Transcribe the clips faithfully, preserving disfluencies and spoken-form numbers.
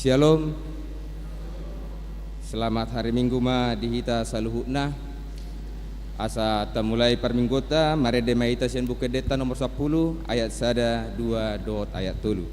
Syalom. Selamat hari Minggu ma di hita saluhutna. Asa tamulai parmingguonta, marende ma hita sian Buku Endenta nomor sampulu, ayat sada, dua, dohot ayat tolu.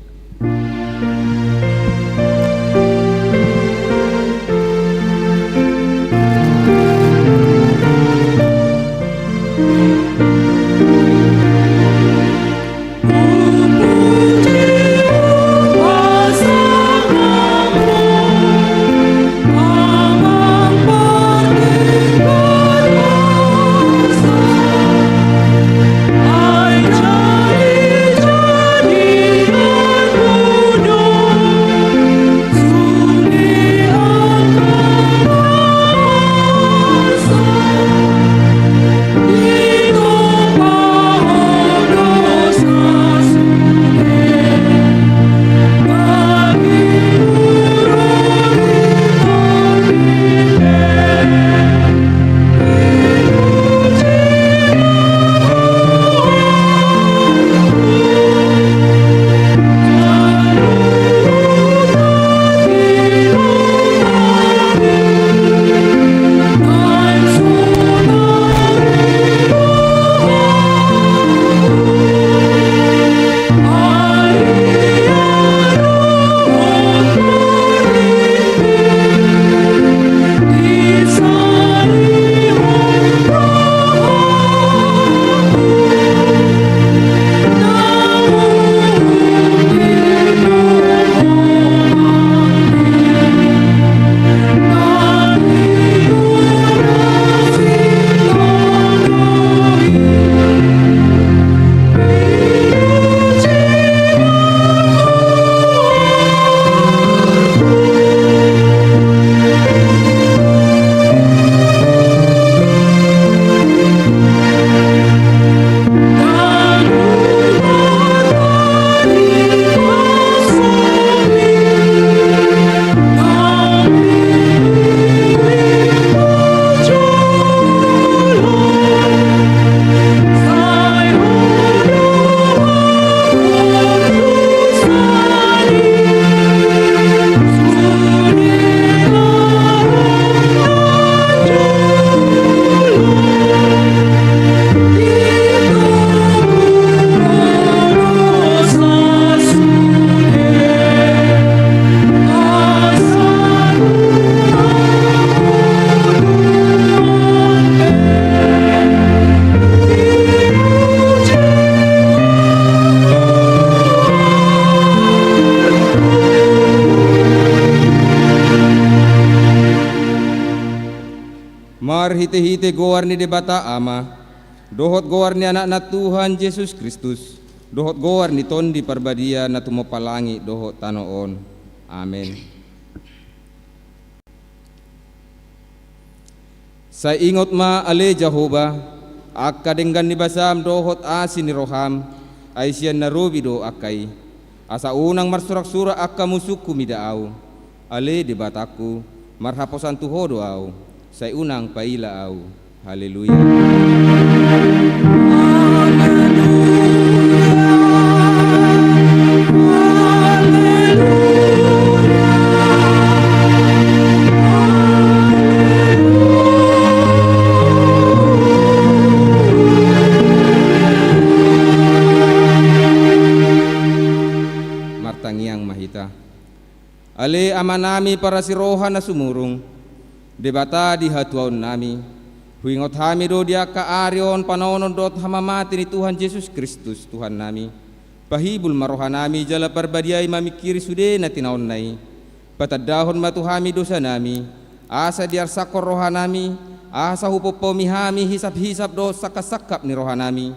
Marhitehite goar ni Debata Ama, dohot goar ni Anakna Tuhan Jesus Kristus, dohot goar ni Tondi Parbadia na tumompa langit dohot tano on. Amen. Sai ingot ma ale Jahowa, angka denggan ni basam dohot asi ni roham, ai sian na robi do angka i. Asa unang marsuraksurak angka musungku mida ahu. Ale Debatangku, marhaposan tu Ho do ahu, sai unang paila ahu. Haleluya. Martangiang ma hita. Ale Amanami parasi roha na sumurung, Debata di hatuaonnami, huingot hami do di angka ari on panaonon dohot hamamate ni Tuhan Jesus Kristus Tuhannami. Pahibul ma rohanami jala parbadiai mamingkiri sude na tinaonna i. Patandahon ma tu hami dosanami, asa diarsangkon rohanami, asa hupompomi hami hisaphisap dohot sangkapsangkap ni rohanami.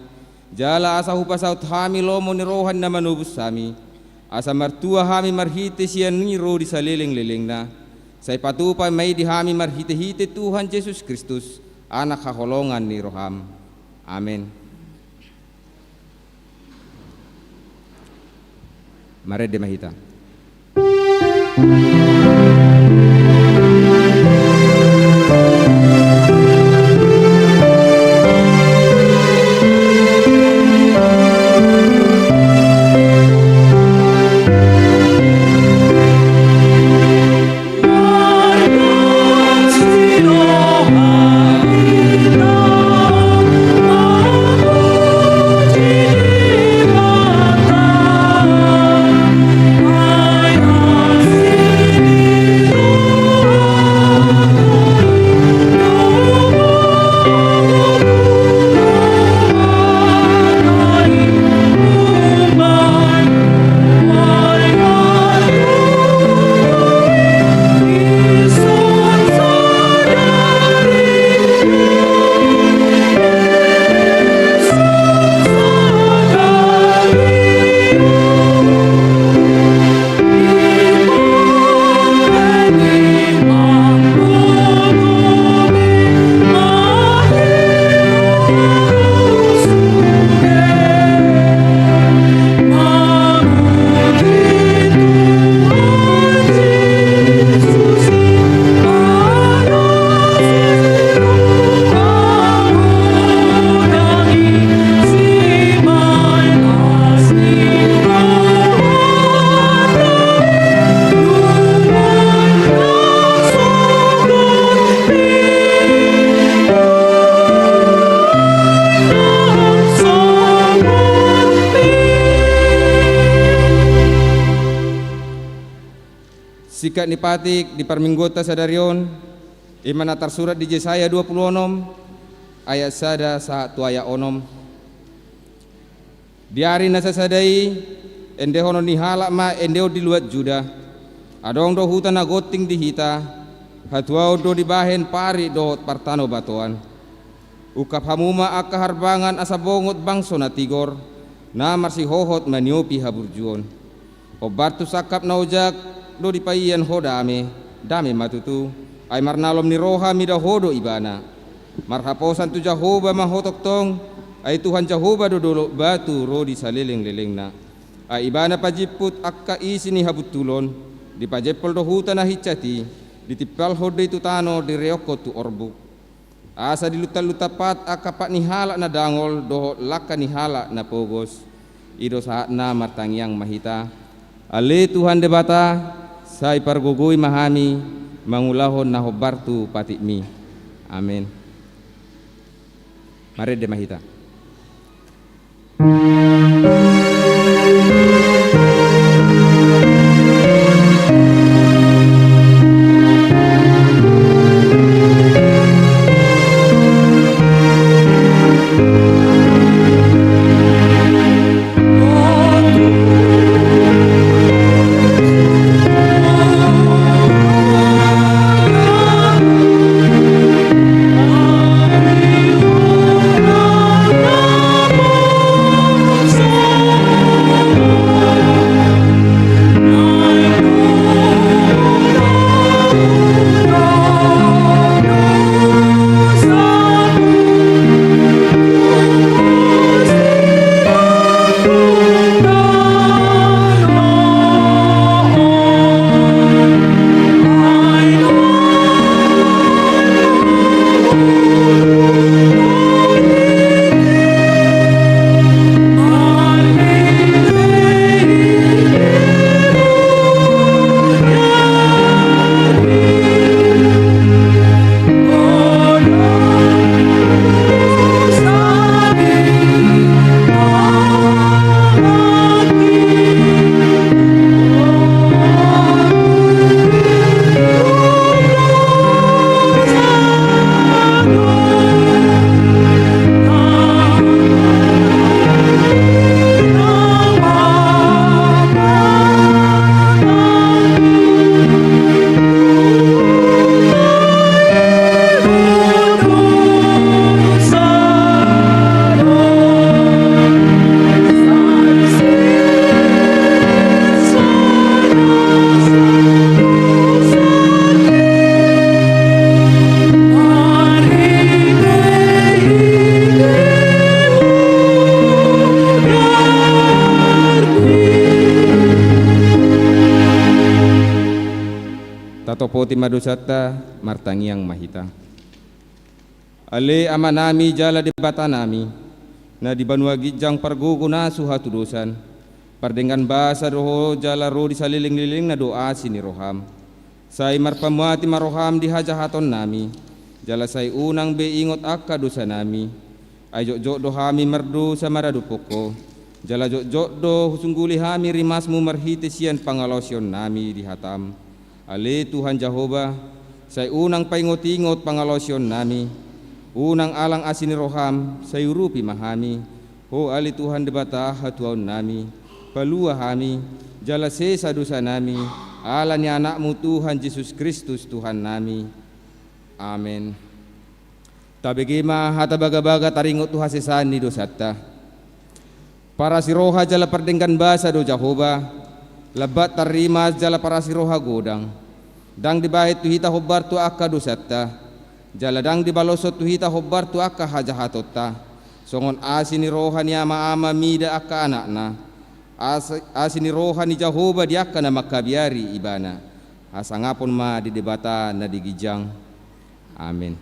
Jala asa hupasaut hami lomo ni roha ni na manobus hami, asa martua hami marhite sian i ro di salelenglelengna. Sai patupa ma i di hami marhitehite Tuhan Jesus Kristus, Anak haholongan ni roham. Amen. Marende ma hita. Singkat ni patik di parmingguonta sadari on, i ma na tarsurat di Jesaya dua pulu onom, ayat sada sahat tu ayat onom. Di ari na sasada i, endehonon ni halak ma endeon di luat Juda. Adong do huta na gonting di hita, hatuaon do dibahen parik dohot partanobatoan. Ungkap hamu ma angka harbangan asa bongot bangso na tigor, na marsihohot maniopi haburjuon. Hombar tu sangkap na ojak do dipaian ho dame, dame ma tutu, ai marnalom ni roha mida ho do ibana. Marhaposan tu Jahowa ma ho tongtong, ai Tuhan Jahowa do dolok batu ro di salelenglelengna. Ai ibana pajimput angka isi ni habuntulon, dipajempol do huta na hinsat i, ditimpalhon do i tu tano direokkon tu orbuk. Asa diluntatluntat pat angka pat ni halak na dangol dohot langka ni halak na pogos. I do sahatna, martangiang ma hita. Ale Tuhan Debata, sai pargogoi ma hami mangulahon na hombar tu patikmi. Amen. Marende ma hita. Tatopoti ma dosanta, martangiang ma hita. Ale Amanami jala Debatanami, na di banua ginjang pargogo na so hatudosan, pardenggan basa do Ho jala ro di salelenglelengna do asi ni roham. Sai marpamuati ma roham di hajahatonnami, jala sai unang be ingot angka dosanami. Ai jotjot do hami mardosa maradophon Ho, jala jotjot do husungguli hami rimasmu marhite sian pangalaosionnami di hatam. Ale Tuhan Jahowa, sai unang paingotingot pangalaosionnami, unang alang asi ni roham, sai urupi ma hami. Ho ale Tuhan Debata hatuaonnami, palua hami, jala sesa dosanami, ala ni Anakmu Tuhan Jesus Kristus Tuhannami. Amen. Tabege ma hata bagabaga taringot tu hasesaan ni dosanta. Parasi roha jala pardenggan basa do Jahowa, lambat tarrimas jala parasi roha godang. Ndang dibahen tu hita hombar tu angka dosanta, jala ndang dibaloshon tu hita hombar tu angka hajahatonta. Songon asi ni roha ni amaama mida angka anakna, asi, asi ni roha ni Jahowa di angka na mangkabiari Ibana. Hasangapon ma di Debata na di ginjang. Amen.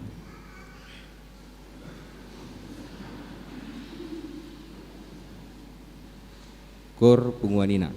Koor punguan ina.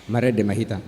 Marende ma hita.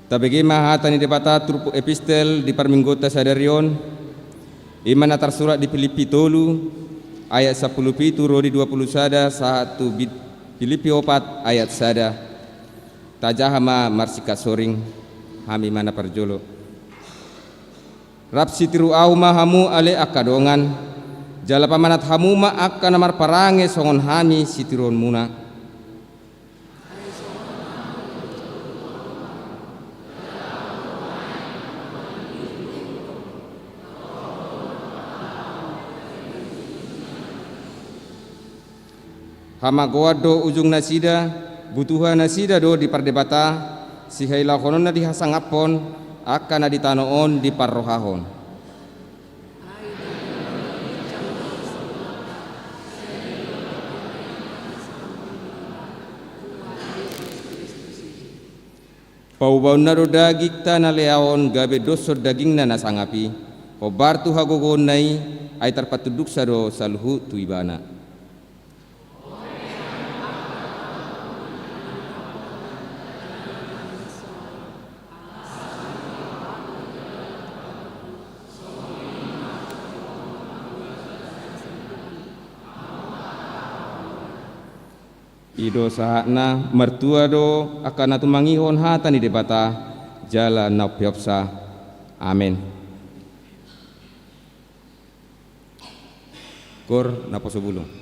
Tabege ma hata ni Debata turpuk epistel di parmingguonta sadari on. I ma na tarsurat di Pilippi tolu ayat sampulu pitu ro di dua pulu sada sahat tu Bit-, Pilippi opat ayat sada. Tajaha ma marsingkat soring, hami ma na parjolo. Rap sitiru ahu ma hamu ale angka dongan, jala pamanat hamu ma angka na marparange songon hami sitiruonmuna. Hamagoan do ujung nasida, butuha nasida do di pardebata, sihailahonon na dihasangaphon angka na di tano on diparrohahon. Paubaonna do dagingta na leaon gabe doshon dagingna na sangap i, hombar tu hagogoonna i, ai tarpatunduksa do saluhut tu ibana. I do sahatna. Martua do angka na tumangihon hata ni Debata jala na umpeopsa. Amen. Gor naposobulung.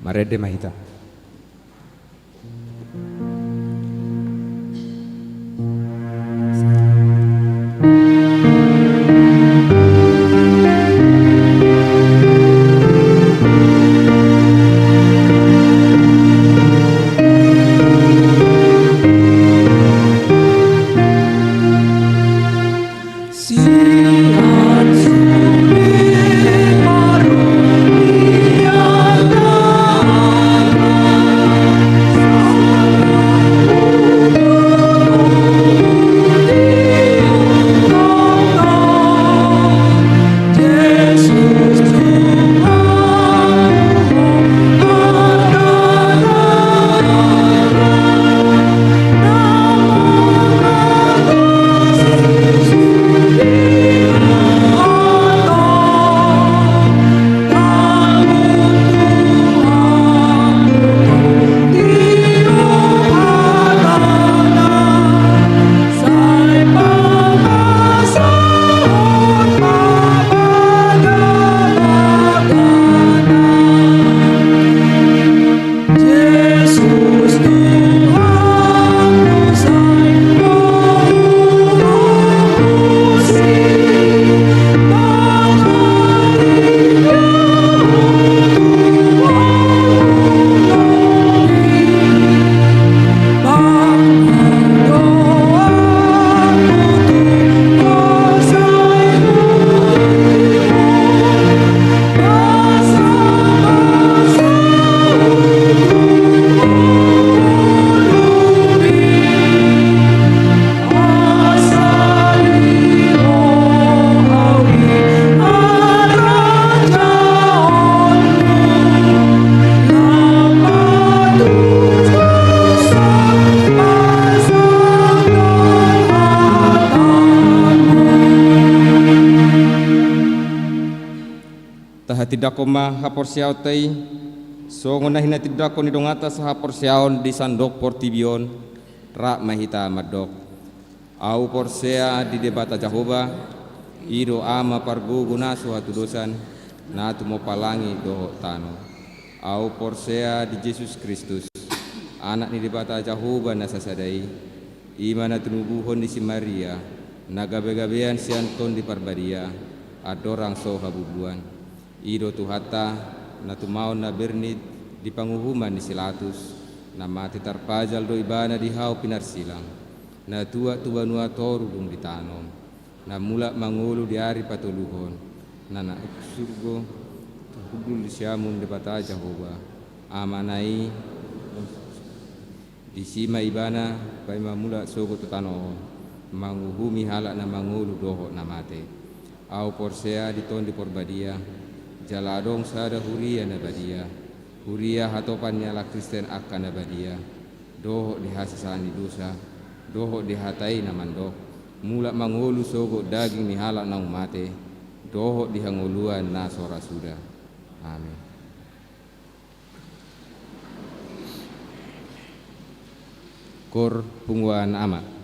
Marende ma hita. Tahatindangkon ma haporseaonta i, songon na hinatindangkon ni donganta sahaporseaon di sandok portibi on. Rap ma hita mandok: Ahu porsea di Debata Jahowa, i do Ama pargogo na so hatudosan, na tumompa langit dohot tano. Ahu porsea di Jesus Kristus, Anak ni Debata Jahowa na sasada i, i ma na tinubuhon ni si Maria, na gabegabean sian Tondi Parbadia, andorang so habubuan. I do Tuhanta, na tumaon na bernit di panguhuman ni si Latus, na mate tarpajal do Ibana di hau pinarsilang, na tuat tu banua toru dung ditanom, na mulak mangolu di ari patoluhon, na naeng tu surgo, hundul di siamun Debata Jahowa, Amana i. Disi ma Ibana paima mulak sogot tu tano on, manguhumi halak na mangolu dohot na mate. Ahu porsea di Tondi Parbadia, jala adong sada huria na badia, huria hatopan ni halak Kristen angka na badia, dohot di hasesaan ni dosa, dohot di hata i na mandok: Mulak mangolu sogot daging ni halak naung mate, dohot di hangoluan na so ra suda. Amin. Koor punguan Ama.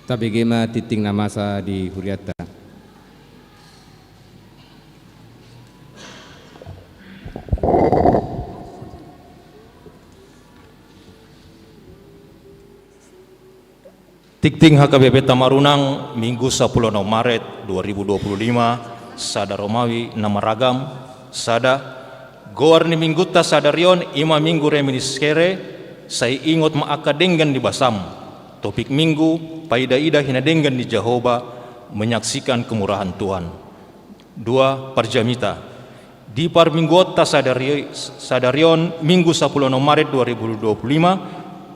Tabege ma tingting na masa di hurianta. Tingting H K B P Tamarunang, Minggu sampulu onom Maret dua ribu dua puluh lima, sada Romawi na maragam, sada. Goar ni Minggunta sadari on i ma Minggu Reminiscere, sai ingot ma angka denggan ni basam. Topik Minggu, paida-ida hinadenggan ni Jahowa, menyaksikan kemurahan Tuhan. Dua, parjamita. Di parmingguonta sadari, sadari on, Minggu sampulu onom Maret dua ribu dua puluh lima,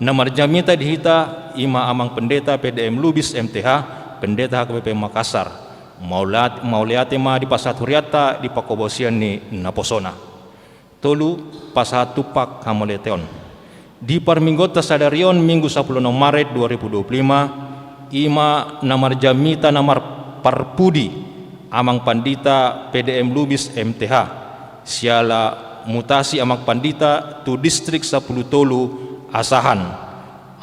na marjamita di hita i ma Amang Pendeta P D M Lubis M T H, Pendeta H K B P Makassar. Mauliat-, mauliate ma dipasahat hurianta di panghobasion ni naposona. Tolu, pasahat tumpak hamauliateon. Di parmingguonta sadari on, Minggu sampulu onom Maret dua ribu dua puluh lima, i ma na marjamita na mar-, parpudi Amang Pandita P D M Lubis M T H, siala mutasi Amang Pandita tu Distrik Sampulu Tolu Asahan.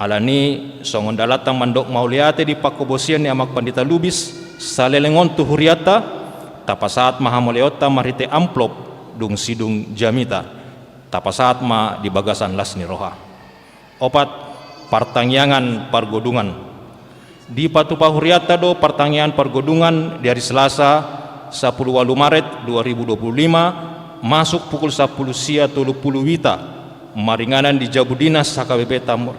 Alani songon dalanta mandok mauliate di panghobasion ni Amang Pandita Lubis, saleleng on tu hurianta, tapasahat ma hamauliaonta marhite amplop dung sidung jamita. Tapasahat ma di bagasan las ni roha. Opat, partangiangan pargodungan. Dipatupa hurianta do partangiangan pargodungan di ari Selasa, sampulu ualu Maret dua ribu dua puluh lima, masuk pukul sampulu sia tolu pulu wita, maringanan di jabu dinas H K B P Tam-,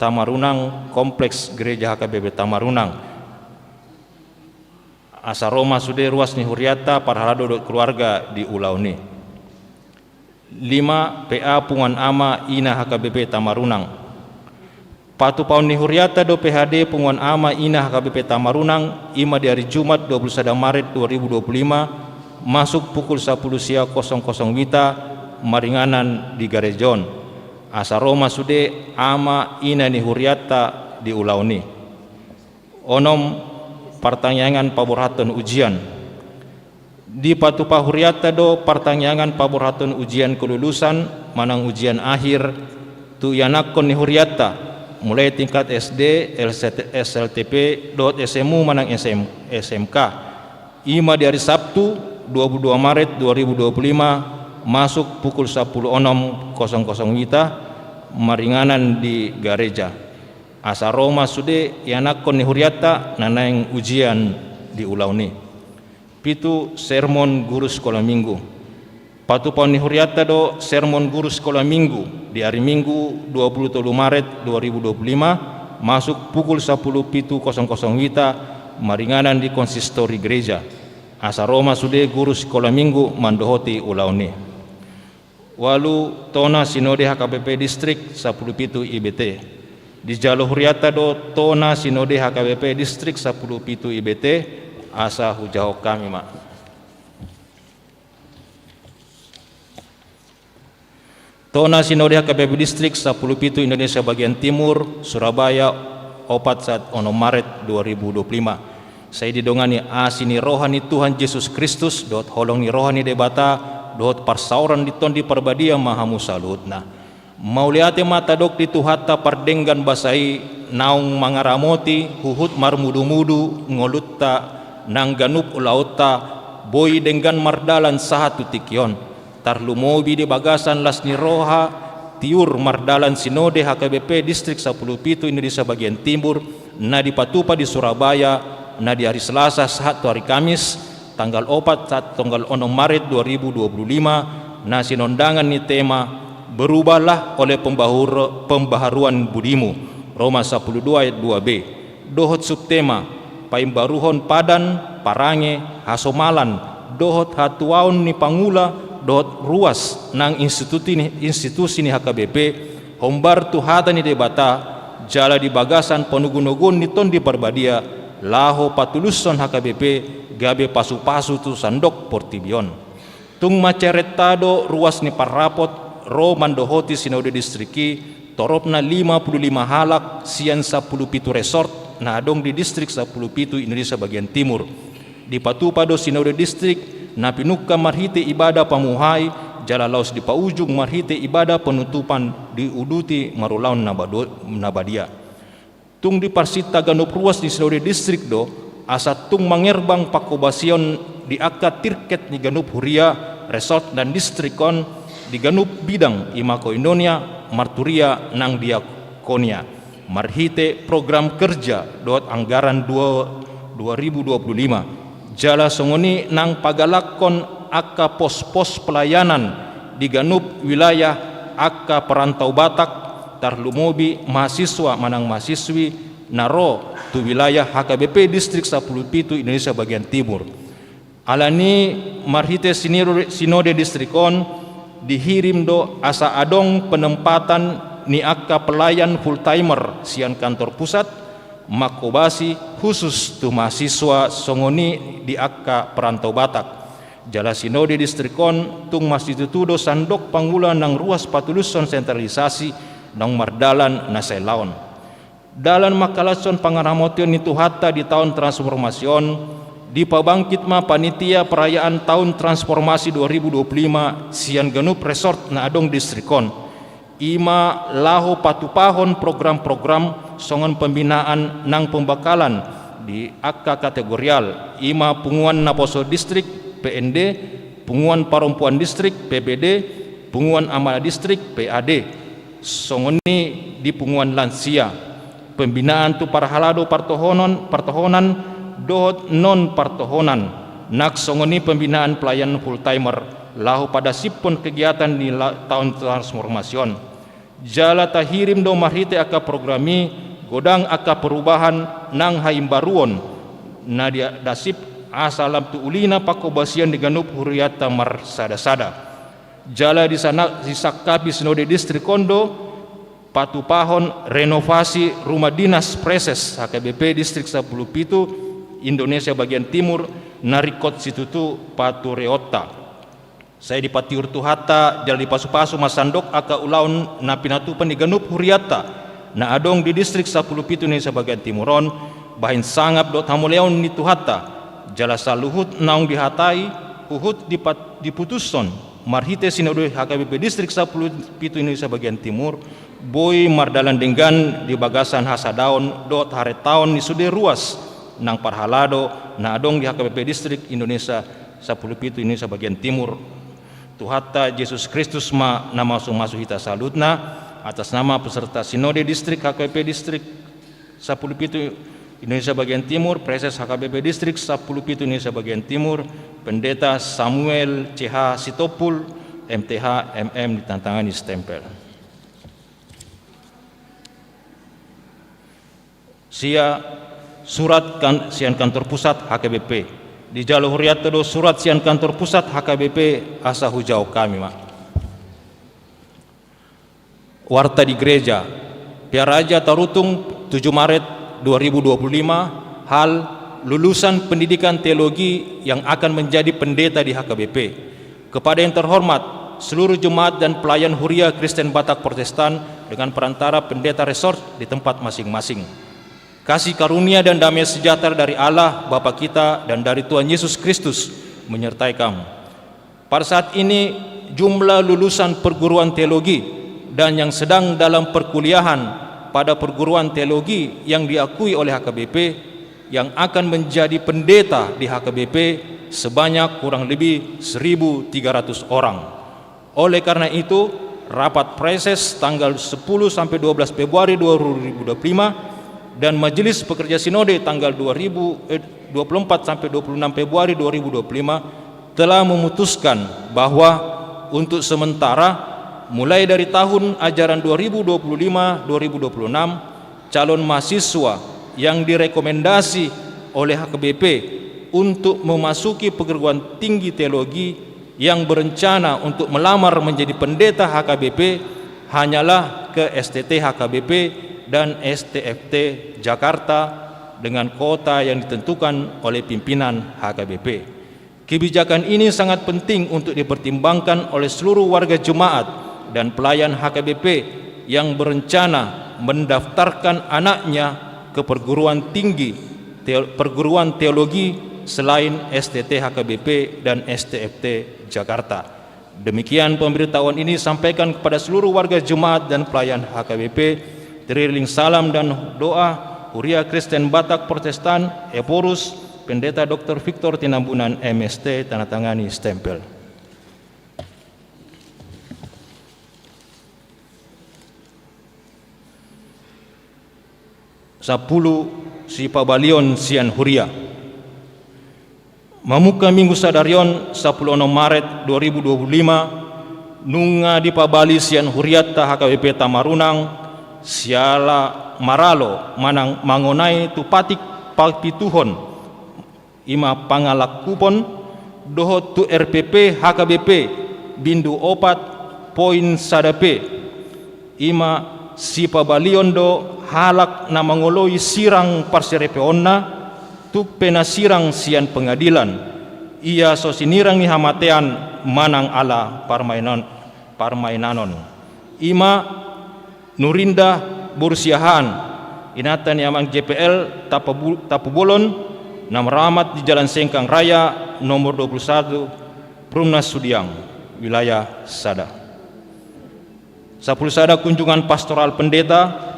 Tamarunang, Kompleks Gereja H K B P Tamarunang. Asa ro ma sude ruas ni hurianta, parhalado dohot keluarga di ulaon i. Lima, P A Punguan Ama Ina H K B P Tamarunang. Patupaon ni hurianta do P H D Punguan Ama Ina H K B P Tamarunang, i ma di ari Jumat dua pulu sada Maret dua ribu dua pulu lima, masuk pukul sampulu sia kosong kosong wita, maringanan di gareja on. Asa ro ma sude ama ina ni hurianta di ulaon i. Onom, partangiangan paborhathon ujian. Dipatupa hurianta do partangiangan paborhathon ujian kelulusan manang ujian akhir tu ianakhon ni hurianta, mulai tingkat S D, S L T P, dohot S M U manang S M, S M K. I ma di ari Sabtu, dua pulu dua Maret dua ribu dua pulu lima, masuk pukul sampulu onom kosong kosong wita, maringanan di gareja. Asa ro ma sude ianakhon ni hurianta na naeng ujian di ulaon i. Pitu, sermon guru sekolah minggu. Patupaon ni hurianta do sermon guru sekolah minggu di ari Minggu dua pulu tolu Maret dua ribu dua pulu lima, masuk pukul sampulu pitu kosong kosong wita, maringanan di konsistori gereja. Asa ro ma sude guru sekolah minggu mandohoti ulaon i. Ualu, tona sinode H K B P Distrik Sampulu Pitu I B T. Dijalo hurianta do tona sinode H K B P Distrik Sampulu Pitu I B T, asa hujahahon hami ma. Tona sinode H K B P Distrik Sampulu Pitu Indonesia Bagian Timur, Surabaya, opat sahat onom Maret dua ribu dua puluh lima. Sai didongani asi ni roha ni Tuhan Jesus Kristus, dohot holong ni roha ni Debata, dohot parsaoran ni Tondi Parbadia ma hamu saluhutna. Mauliate ma tadok di Tuhanta pardenggan basa i, naung mangaramoti huhut marmudumudu ngolunta nang ganup ulaonta, boi denggan mardalan sahat tu tingki on. Tarlumobi di bagasan las ni roha, tiur mardalan sinode H K B P Distrik Sampulu Pitu Indonesia Bagian Timur, na dipatupa di Surabaya, na di ari Selasa sahat tu ari Kamis, tanggal opat sahat tanggal onom Maret dua ribu dua puluh lima, na sinondangan ni tema, Berubahlah oleh pembahur-, pembaharuan budimu, Roma sampulu dua ayat dua B. Dohot subtema, paimbaruhon padan, parange, hasomalan, dohot hatuaon ni pangula, dohot ruas nang institusi ni, institusi ni H K B P, hombar tu hata ni Debata, jala di bagasan panogunoguon ni Tondi Parbadia, laho patulushon H K B P, gabe pasupasu tu sandok portibi on. Tung mansai renta do ruas ni parrapot ro mandohoti sinode distrik i, toropna lima pulu lima halak sian sampulu pitu resort na adong di Distrik Sampulu Pitu Indonesia Bagian Timur. Dipatupa do sinode distrik na pinungka marhite ibada pamuhai, jala laos dipaujung marhite ibada penutupan diuduti marulaon na bado-, na badia. Tung diparsinta ganup ruas ni sinode distrik do, asa tung mangerbang pangkobasion di angka tirket ni ganup huria, resort dan distrik on di ganup bidang, i ma koinonia, marturia nang diakonia, marhite program kerja dohot anggaran dua, dua ribu dua puluh lima. Jala songon i nang pagalakkon angka pos-pos pelayanan di ganup wilayah angka perantau Batak, tarlumobi mahasiswa manang mahasiswi na ro tu wilayah H K B P Distrik Sampulu Pitu Indonesia Bagian Timur. Alani i marhite siniro-, sinode distrik on dihirim do asa adong penempatan ni angka pelayan full timer sian kantor pusat, mangkobasi khusus tu mahasiswa songon i di angka perantau Batak. Jala sinode distrik on tung masitutu do sandok pangula nang ruas patulushon sentralisasi naung mardalan na sai laon. Dalan mangkalashon pangaramotion ni Tuhanta di taon transformasi on, dipabangkit ma panitia perayaan taon transformasi dua ribu dua puluh lima sian ganup resort na adong distrik on. I ma laho patupahon program-program songon pembinaan nang pembakalan di angka kategorial, i ma punguan naposo distrik, P N D, punguan parompuan distrik, P P D, punguan amala distrik, P A D, songon i di punguan lansia, pembinaan tu parhalado partohonon, partohonan dohot non partohonan, nang songon i pembinaan pelayan full timer, laho padasiphon kegiatan di la-, taon transformasi on. Jala tahirim do marhite angka program i godang angka perubahan nang haimbaruon na diadasip, asa lam tu ulina pangkobasion di ganup hurianta marsada-sada. Jala disana-, disangkapi sinode distrik on do patupahon renovasi rumah dinas preses H K B P Distrik Sampulu Pitu Indonesia Bagian Timur na ringkot situtu patureonta. Sai dipatiur Tuhanta jala dipasu-pasu ma sandok angka ulaon na pinatupa ni ganup hurianta na adong di Distrik Sampulu Pitu Indonesia Bagian Timur on, bahen sangap dohot hamuliaon ni Tuhanta, jala saluhut naung dihatai, huhut dipat-, diputushon marhite sinode H K B P Distrik Sampulu Pitu Indonesia Bagian Timur, boi mardalan denggan di bagasan hasadaon dohot harentaon ni sude ruas nang parhalado na adong di H K B P Distrik Indonesia Sampulu Pitu Indonesia Bagian Timur. Tuhanta Jesus Kristus ma na masu-masu hita saluhutna. Atas nama peserta sinode distrik H K B P Distrik Sampulu Pitu Indonesia Bagian Timur, Preses H K B P Distrik Sampulu Pitu Indonesia Bagian Timur, Pendeta Samuel C H Sitompul, M T H, M M, ditandatangani stempel. Sia, surat kan-, sian kantor pusat H K B P. Dijalo hurianta do surat sian kantor pusat H K B P, asa hujalo hami ma. Warta di gereja. Pearaja Tarutung, tujuh Maret dua ribu dua puluh lima, hal lulusan pendidikan teologi yang akan menjadi pendeta di H K B P. Kepada yang terhormat, seluruh jemaat dan pelayan Huria Kristen Batak Protestan dengan perantara pendeta resort di tempat masing-masing. Kasih karunia dan damai sejahtera dari Allah, Bapa kita, dan dari Tuhan Yesus Kristus menyertai kamu. Pada saat ini, jumlah lulusan perguruan teologi dan yang sedang dalam perkuliahan pada perguruan teologi yang diakui oleh H K B P yang akan menjadi pendeta di H K B P sebanyak kurang lebih seribu tiga ratus orang. Oleh karena itu, rapat preses tanggal sepuluh sampai dua belas Februari dua ribu dua puluh lima dan majelis pekerja sinode tanggal dua ribu, eh, dua puluh empat sampai dua puluh enam Februari dua ribu dua puluh lima telah memutuskan bahwa untuk sementara, mulai dari tahun ajaran dua ribu dua puluh lima dua ribu dua puluh enam, calon mahasiswa yang direkomendasi oleh H K B P untuk memasuki perguruan tinggi teologi yang berencana untuk melamar menjadi pendeta H K B P hanyalah ke S T T H K B P dan S T F T Jakarta dengan kota yang ditentukan oleh pimpinan H K B P. Kebijakan ini sangat penting untuk dipertimbangkan oleh seluruh warga jemaat dan pelayan H K B P yang berencana mendaftarkan anaknya ke perguruan tinggi teo-, perguruan teologi selain S T T H K B P dan S T F T Jakarta. Demikian pemberitahuan ini sampaikan kepada seluruh warga jemaat dan pelayan H K B P. Teriring salam dan doa, Huria Kristen Batak Protestan, Ephorus, Pendeta doktor Victor Tinambunan, M S T, tanda tangani stempel. Sampulu, sipabalion sian huria. Mamungka minggu sadari on, sampulu onom Maret dua ribu dua puluh lima, nunga dipabali sian hurianta H K B P Tamarunang, siala maralo manang mangonai tu patik papituhon, i ma pangalangkupon, dohot tu R P P H K B P bindu opat poin sada P, i ma sipabalion do halak na mangoloi sirang parsaripeonna, tung pe na sirang sian pengadilan, ia so sinirang ni hamatean manang ala parmainan, parmainanon. I ma Nurinda boru Siahaan, inanta ni amang J P L Tapabu-, Tapubolon, na maramat di Jalan Sengkang Raya nomor dua puluh satu, Perumnas Sudiang, wilayah sada. Sampulu sada, kunjungan pastoral pendeta.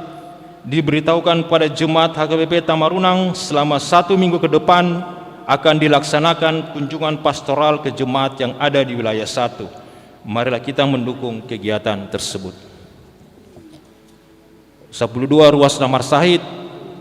Diberitahukan pada jemaat H K B P Tamarunang, selama satu minggu ke depan akan dilaksanakan kunjungan pastoral ke jemaat yang ada di wilayah satu. Marilah kita mendukung kegiatan tersebut. Sampulu dua, ruas na marsahit.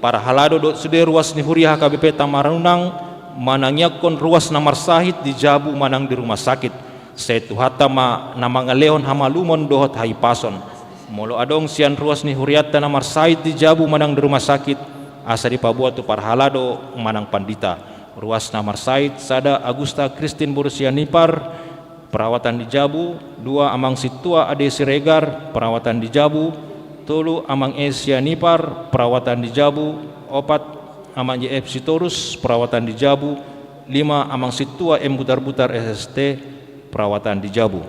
Parhalado dohot sude ruas ni huria H K B P Tamarunang manangiangkon ruas na marsahit di jabu manang di rumah sakit. Sai Tuhanta ma na mangalehon hamalumon dohot hahipason. Molo adong sian ruas ni hurianta na marsahit di jabu manang di rumah sakit, asa dipaboa tu parhalado manang pandita. Ruas na marsahit: sada, Agusta Kristin boru Sianipar, perawatan di jabu. Dua, Amang Sintua Ade Siregar, perawatan di jabu. Tolu, Amang E Sianipar, perawatan di jabu. Opat, Amang J F Sitorus, perawatan di jabu. Lima, Amang Sintua M Butarbutar, S S T, perawatan di jabu.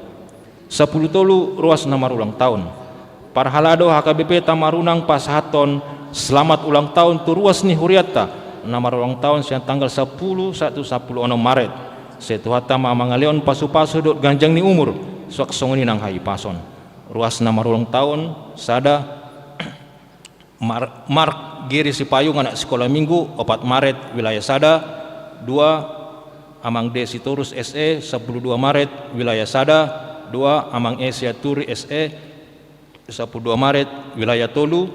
Sampulu tolu, ruas na marulang taon. Parhalado H K B P Tamarunang pasahathon selamat ulang tahun tu ruas ni hurianta na marulang taon sian tanggal sampulu sahat tu sampulu onom Maret. Sai Tuhanta ma mangalehon pasupasu dohot ganjang ni umur, suang songon i nang hahipason. Ruas na marulang taon: sada, Mar-, Mark Giri Sipayung, anak sikola minggu, opat Maret, wilayah sada. Dua, Amang D Sitorus, S E, sampulu dua Maret, wilayah sada. Dua, Amang E Sianturi, S E, sampulu dua Maret, wilayah tolu.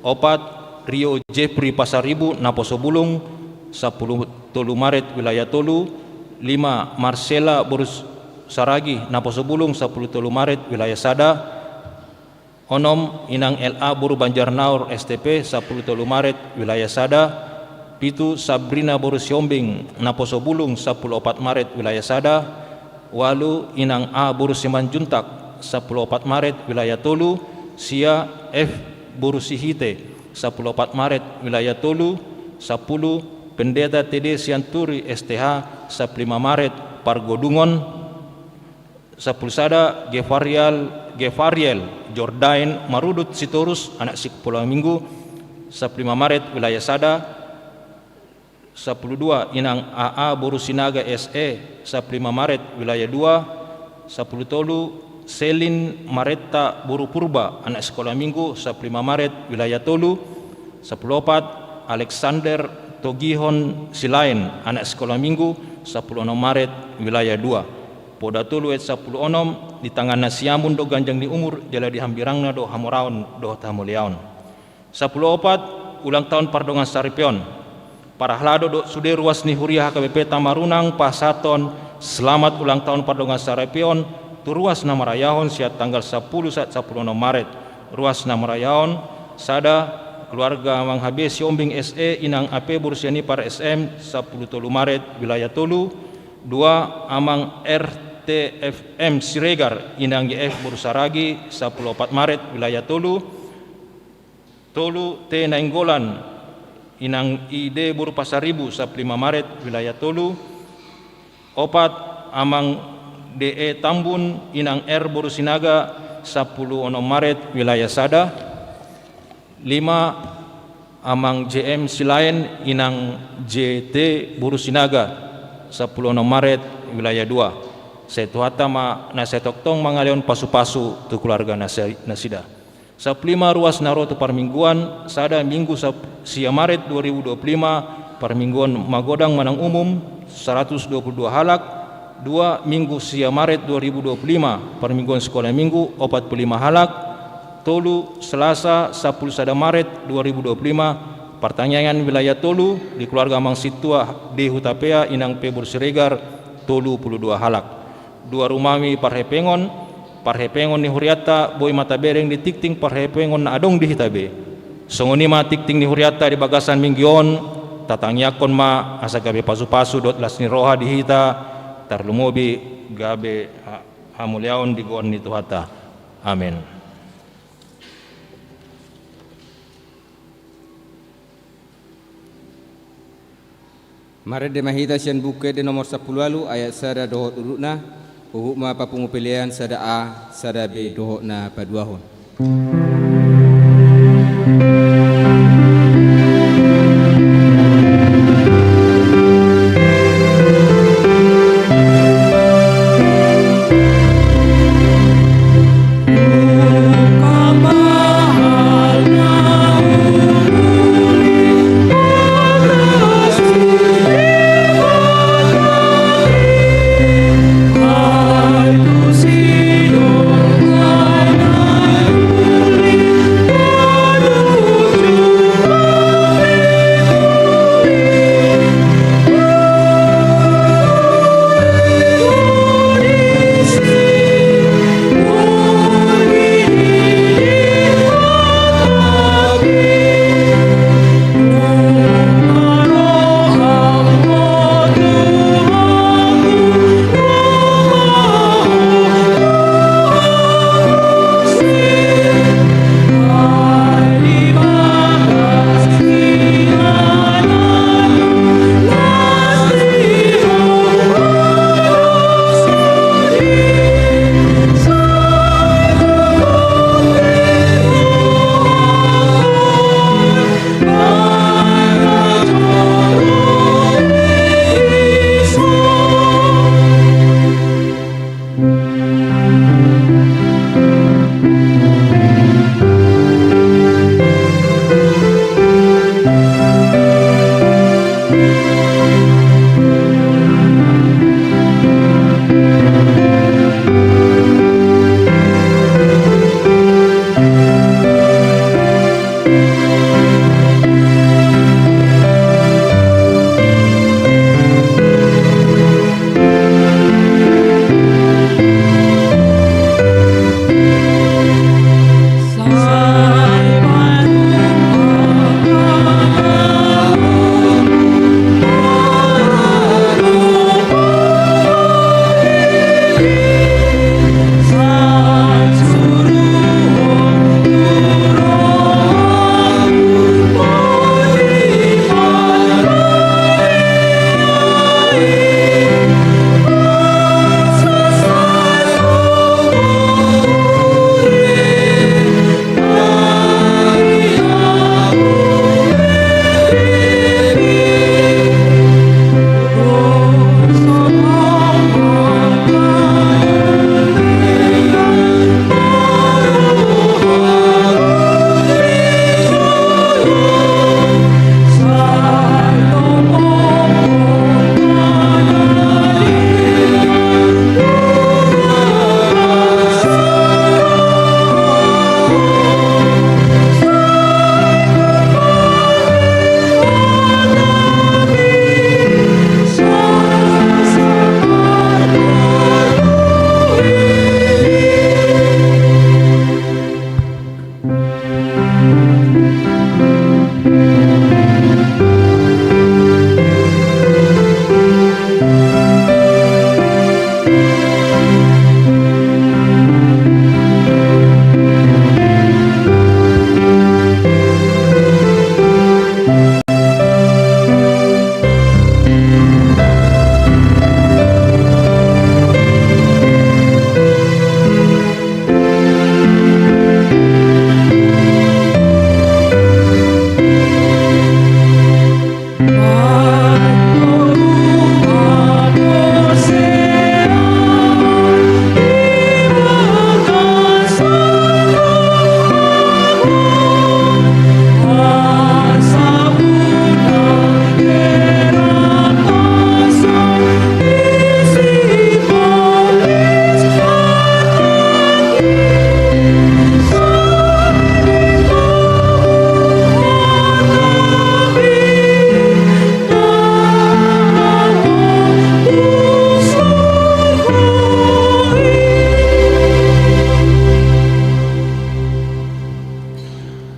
Opat, Rio Jepri Pasaribu, Naposobulung, sampulu tolu Maret, wilayah tolu. Lima, Marcela boru Saragi, Naposobulung, sampulu tolu Maret, wilayah sada. Onom, Inang L A boru Banjarnaur, S T P, sampulu tolu Maret, wilayah sada. Pitu, Sabrina boru Sihombing, Naposobulung, sampulu opat Maret, wilayah sada. Ualu, Inang A boru Simanjuntak, sampulu opat Maret, wilayah tolu. Sia, F boru Sihite, sampulu opat Maret, wilayah tolu. Sampulu, Pendeta T D Sianturi, S T H, sampulu lima Maret, Pargodungon. Sampulu sada, Gefarial, Gefariel Jordain Marudut Sitorus, anak sikola minggu, sampulu lima Maret, wilayah sada. Sampulu dua, Inang A A boru Sinaga, S E, sampulu lima Maret, wilayah dua. Sampulu tolu, Selin Maretta boru Purba, anak sikola minggu, sampulu lima Maret, wilayah tolu. Sampulu opat, Alexander Togihon Silaen, anak sikola minggu, sampulu onom Maret, wilayah dua. Poda tolu ayat sampulu onom: Di tanganna siamun do ganjang ni umur, jala di hambirangna do hamoraon dohot hamuliaon. Sampulu opat, ulang taon pardongan saripeon. Parhalado dohot sude ruas ni huria H K B P Tamarunang pasahathon selamat ulang taon pardongan saripeon tu ruas na marayahon sian tanggal sampulu sahat sampulu onom Maret. Ruas na marayahon: sada, keluarga Amang H B Sihombing, S E, Inang A P boru Sianipar, S M, sampulu tolu Maret, wilayah tolu. Dua, Amang R T F M Siregar, Inang J F boru Saragi, sampulu opat Maret, wilayah tolu. Tolu, T Nainggolan, Inang I D boru Pasaribu, sampulu lima Maret, wilayah tolu. Opat, Amang D E Tambun, Inang R boru Sinaga, sampulu onom Maret, wilayah sada. Lima, Amang J M Silaen, Inang J T boru Sinaga, sampulu onom Maret, wilayah dua. Sai Tuhanta ma na sai tongtong mangalehon pasupasu tu keluarga nasi-, nasida. Sampulu lima ruas na ro tu parmingguan, sada, Minggu sap-, sia Maret dua ribu dua puluh lima, parmingguan magodang manang umum, saratus dua puluh dua halak. Dua, Minggu sia Maret dua ribu dua puluh lima, parmingguan sikola minggu, opat puluh lima halak. Tolu, Selasa sampulu sada Maret dua ribu dua puluh lima, partangiangan wilayah tolu di keluarga Amang Sintua di Hutapea, Inang Pebur Siregar, tolu puluh dua halak. Dua rumami parhepengon, parhepengon ni hurianta, boi ma tabereng di tingting parhepengon na adong di hita be. Songon i ma tingting ni hurianta di bagasan minggu on, tatangiangkon ma asa gabe pasupasu dohot las ni roha di hita, tarlumobi gabe ha-, hamuliaon di goar ni Tuhanta. Amen. Marende ma hita sian Buku Ende nomor sampulu ualu ayat sada dohot urutna, huhut ma papungu pelean sada A, sada B dohot na paduahon.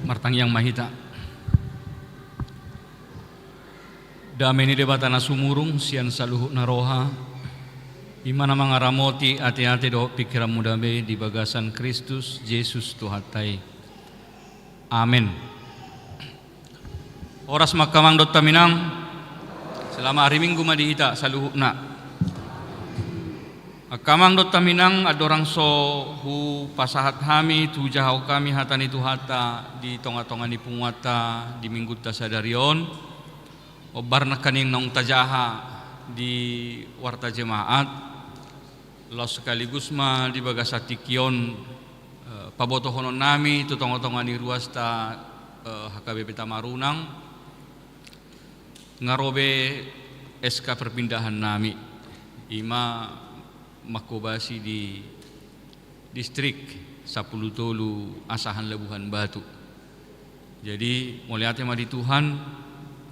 Martangiang ma hita. Dame ni Debata na sumurung sian saluhutna roha, i ma na mangaramoti ateate dohot pingkiranmuna be di bagasan Kristus Jesus Tuhanta i. Amen. Horas ma angka amang dohot inang. Selamat hari Minggu ma di hita saluhutna. Angka amang dohot inang, andorang so hupasahat hami tu hujahaon hami hata ni Tuhanta di tongatonga ni punguanta di Minggunta sadari on, hombar nangkaning naung tajaha di warta jemaat, laos sekaligus ma di bagasan tingki on, eh, pabotohonon nami tu tongatonga ni ruasta, eh, H K B P Tamarunang, nga ro be S K perpindahan nami, i ma manghobasi di distrik sampulu tolu Asahan Labuhan Batu. Jadi, mauliate ma di Tuhan,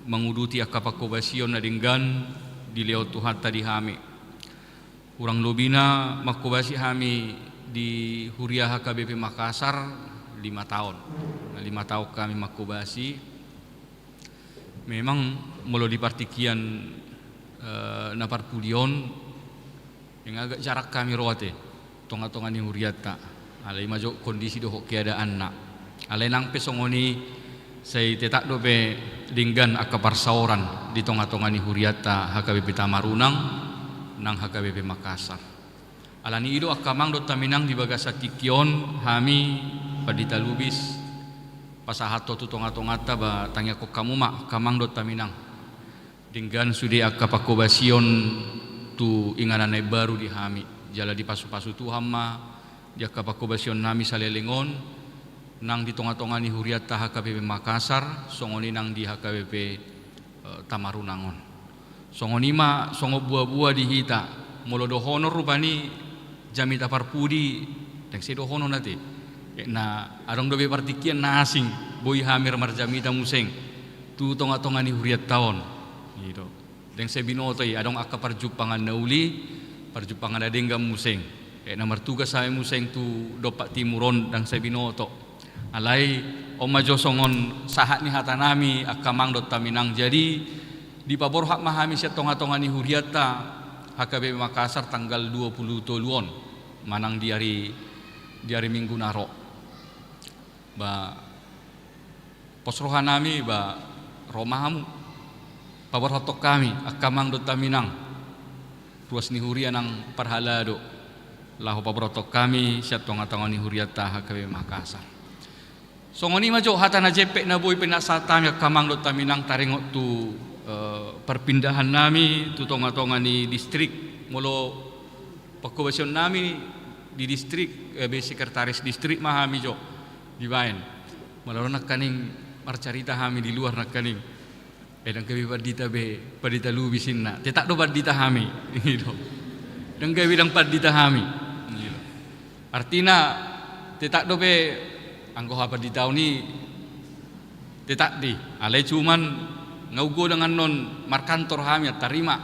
manguduti angka panghobasion na denggan dilehon Tuhanta di hami. Hurang lobina manghobasi hami di Huria H K B P Makassar lima taon. Nah, lima taon hami manghobasi. Memang molo di partingkian, eh, na parpudi on, yang agak jarak hami ro ate tongatonga ni hurianta. Alai i ma jo kondisi dohot keadaanna. Alai nang pe songon i, sai tetap dope denggan angka parsaoran di tongatonga ni hurianta H K B P Tamarunang nang H K B P Makassar. Alani i do angka amang dohot inang, di bagasan tingki on hami Pandita Lubis pasahathon tu tongatonganta, ba tangiangkon hamu ma angka amang dohot inang. Denggan sude angka panghobasion tu inganan na imbaru di hami. Jala dipasupasu Tuhan ma di angka panghobasion nami saleleng on, nang di tongatonga ni hurianta H K B P Makassar, songon i nang di H K B P, eh, Tamarunang on. Songon i ma songon buabua di hita, molo dohonon rupani jamita parpudi, ndang sai dohonon ate. Eh, na adong dope partingkian na asing, boi hami marjamita muse tu tongatonga ni hurianta on. I do. Ndang sai binoto i, adong angka parjumpangan na uli, parjumpangan na denggan muse. Eh, na martugas hami muse tu dompak timur on, ndang sai binoto. Alai, on ma jo songon sahat ni hata nami angka amang dohot inang. Jadi, dipaborhat ma hami sian tongatonga ni hurianta H K B P Makassar tanggal dua pulu tolu on, manang di ari, di ari Minggu na ro. Ba, pos roha nami, ba, ro ma hamu. Paborhathon hami angka amang dohot inang, ruas ni huria nang parhalado, laho paborhathon hami sian tongatonga ni hurianta H K B P Makassar. Songon i ma jo hata na jempek na boi pinasahat hami angka amang dohot inang, taringot tu, eh, perpindahan nami tu tongatonga ni distrik. Molo panghobasion nami di distrik, eh, be sekretaris distrik ma hami jo dibaen. Molo adong nangkaning marcarita hami di luar nangkaning, eh, ndang gabe pandita be, Pandita Lubis ninna. Tetap do pandita hami. I do. Ndang gabe ndang pandita hami. I do. Artina, tetap dope anggo hapanditaon i tetap di. Alai cuman nga godang annon markantor hami, antar i ma.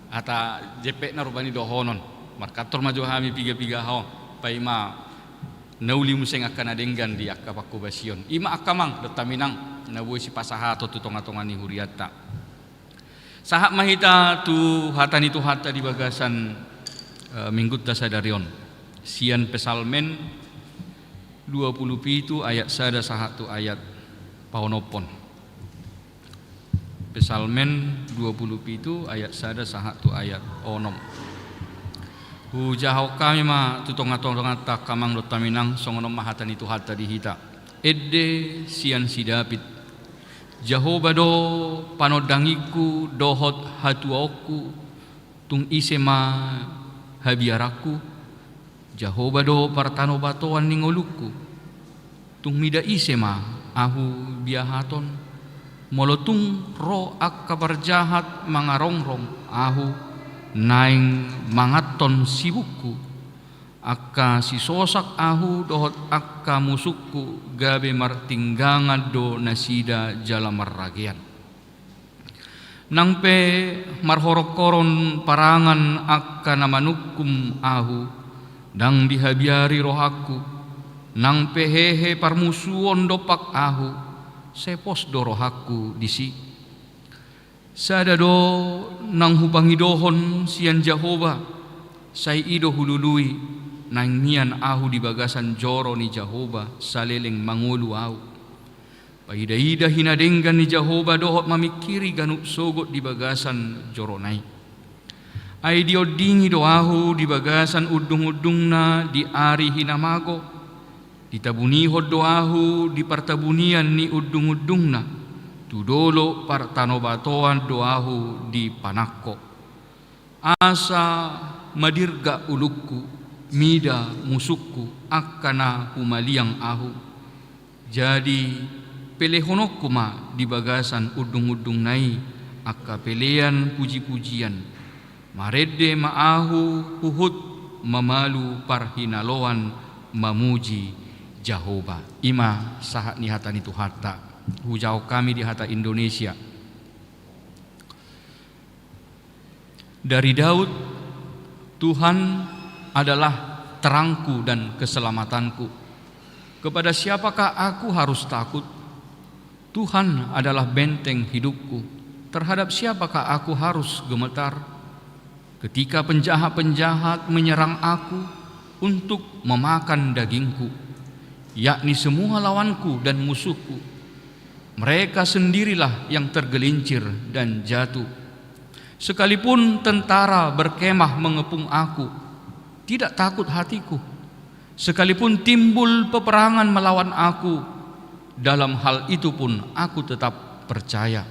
Hata jempekna rupani dohonon. Markantor ma jo hami piga-piga haon. Paima na uli muse angka na denggan di angka panghobasion. I ma angka amang dohot inang na boi sipasahaton tu tongatonga ni hurianta. Sahat ma hita tu hata ni Tuhanta di bagasan, eh, Minggunta sadari on. Sian Psalmen dua pulu pitu ayat sada sahat tu ayat paonomhon. Psalmen dua pulu pitu ayat sada sahat tu ayat onom. Hujahaon hami ma tu tongatonganta angka amang dohot inang, songon on ma hata ni Tuhanta di hita. Ende sian si Daud. Jahowa do panondangingku dohot hatuaonku, tung ise ma habiaranku? Jahowa do partanobatoan ni ngolungku, tung mida ise ma ahu biahaton? Molo tung ro angka parjahat mangarongrong ahu, naeng manganhon sibukku, angka sisosak ahu dohot angka musungku gabe martinggangan do nasida jala marragean. Nang pe marhoronghoron parangan angka na manungkum ahu, ndang dihabiari rohangku. Nang pe hehe parmusuon dompak ahu, sai pos do rohangku disi. Sada do naung hupangidohon sian Jahowa, sai i do hulului. Naeng mian ahu di bagasan joro ni Jahowa saleleng mangolu ahu. Paida-ida hinadenggan ni Jahowa dohot mamingkiri ganup sogot di bagasan jorona i. Ai diondingi do ahu di bagasan undung-undungna di ari hinamago, ditabunihon do ahu di partabunian ni undung-undungna, tu dolok partanobatoan do ahu dipanangko. Asa madirgak ulungku mida musungku angka na humaliang ahu. Jadi pelehononku ma di bagasan undung-undungna i angka pelean puji-pujian. Marende ma ahu huhut mamalu parhinaloan mamuji Jahowa. I ma sahat ni hata ni Tuhanta. Hujahahon hami di hata Indonesia. Dari Daud, "Tuhan adalah terangku dan keselamatanku. Kepada siapakah aku harus takut? Tuhan adalah benteng hidupku. Terhadap siapakah aku harus gemetar? Ketika penjahat-penjahat menyerang aku untuk memakan dagingku, yakni semua lawanku dan musuhku, mereka sendirilah yang tergelincir dan jatuh. Sekalipun tentara berkemah mengepung aku, tidak takut hatiku. Sekalipun timbul peperangan melawan aku, dalam hal itu pun aku tetap percaya.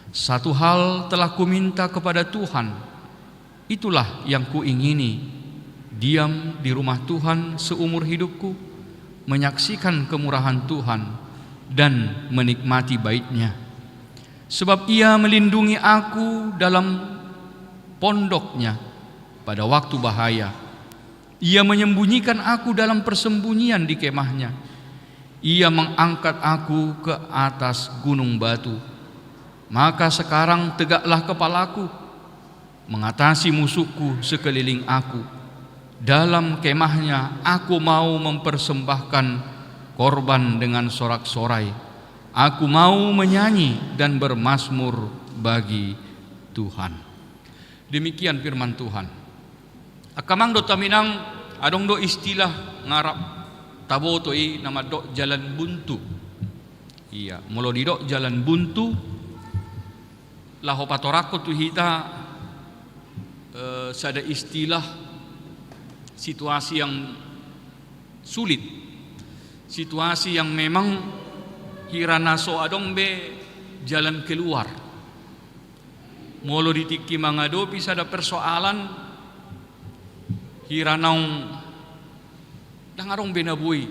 Satu hal telah kuminta kepada Tuhan, itulah yang kuingini, diam di rumah Tuhan seumur hidupku, menyaksikan kemurahan Tuhan, dan menikmati bait-Nya. Sebab Ia melindungi aku dalam pondok-Nya pada waktu bahaya. Ia menyembunyikan aku dalam persembunyian di kemah-Nya. Ia mengangkat aku ke atas gunung batu. Maka sekarang tegaklah kepalaku, mengatasi musuhku sekeliling aku. Dalam kemah-Nya aku mau mempersembahkan korban dengan sorak-sorai. Aku mau menyanyi dan bermazmur bagi Tuhan." Demikian firman Tuhan. Angka amang dohot haminang, adong do istilah ngarap taboto i na mandok jalan buntu. Ia, molo didok jalan buntu, laho patorangkon tu hita, eh, sada istilah situasi yang sulit. Situasi yang memang hira na so adong be jalan keluar. Molo di tingki mangadopi sada persoalan, hira naung ndang adong be na boi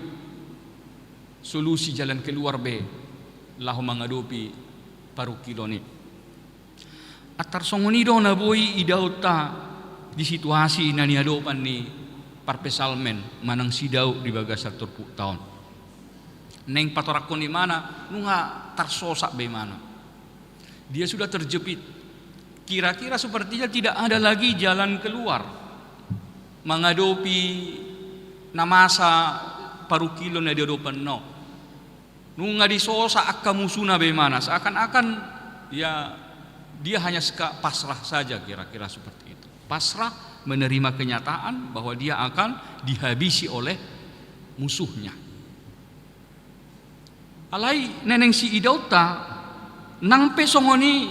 solusi jalan keluar be laho mangadopi parungkilon i. Antar songon i do na boi idaonta di situasi na niadopan ni parpsalmen manang si Daud di bagasan turpukta on. Naeng patorangkon ibana, nunga tarsosak be ibana. Dia sudah terjepit. Kira-kira sepertinya tidak ada lagi jalan keluar mangadopi na masa parungkilon na diadopanna on. Nunga disosa angka musuna be ibana, seakan-akan ya dia hanya seka-, pasrah saja, kira-kira seperti itu. Pasrah menerima kenyataan bahwa dia akan dihabisi oleh musuhnya. Alai naeng siidaonta, nang pe songon i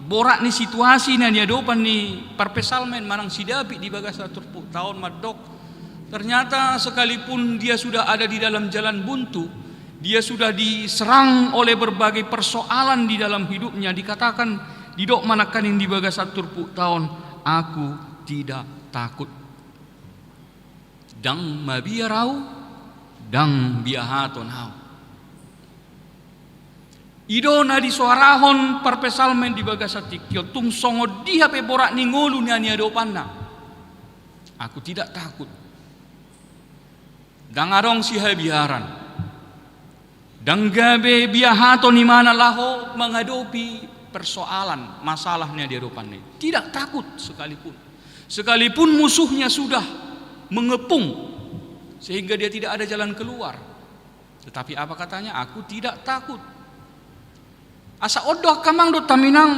borat ni situasi na niadopan ni parpsalmen manang si Daud di bagasan turpukta on mandok, ternyata sekalipun dia sudah ada di dalam jalan buntu, dia sudah diserang oleh berbagai persoalan di dalam hidupnya, dikatakan, didok ma nangkaning di bagasan turpukta on, "Aku tidak takut. Ndang mabiar ahu, ndang biahaton ahu." I do na disoarahon parpsalmen di bagasan tingki on, tung songon dia pe borat ni ngolu na niadopanna, "Aku tidak takut." Ndang adong sihabiaran. Ndang gabe biahaton ibana laho mangadopi persoalan, masalah na diadopanna i. Tidak takut sekalipun. Sekalipun musuhnya sudah mengepung, Sehingga dia tidak ada jalan keluar. Tetapi apa katanya? "Aku tidak takut." Asa on do angka amang dohot haminang,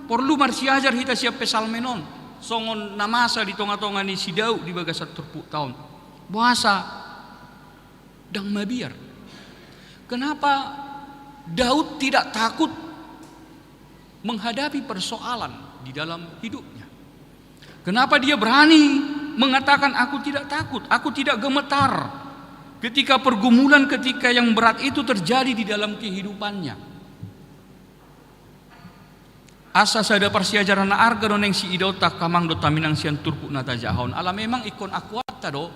porlu marsiajar hita sian Psalmen on, songon na masa di tonga-tonga ni si Daud di bagasan turpukta on. Boasa ndang mabiar? Kenapa Daud tidak takut menghadapi persoalan di dalam hidupnya? Kenapa dia berani mengatakan, "Aku tidak takut, aku tidak gemetar," ketika pergumulan, ketika yang berat itu terjadi di dalam kehidupannya? Asa sada parsiajaran na arga do naeng siidaonta angka amang dohot haminang sian turpuk na tajaha on. Ala memang ingkon akuanta do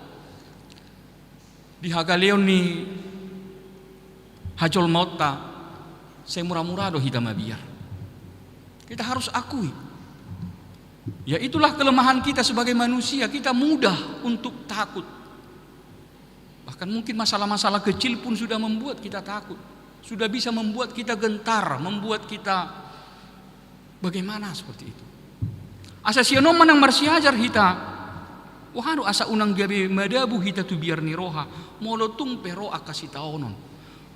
di hagaleon ni hajolmaonta, sai mura-mura do hita mabiar. Kita harus akui. Ya, itulah kelemahan kita sebagai manusia, kita mudah untuk takut. Bahkan mungkin masalah-masalah kecil pun sudah membuat kita takut. Sudah bisa membuat kita gentar, membuat kita bagaimana seperti itu. Asa sian on manang marsiajar hita, boha do asa unang gabe madabu hita tu biar ni roha, molo tung pe ro angka sitaonon,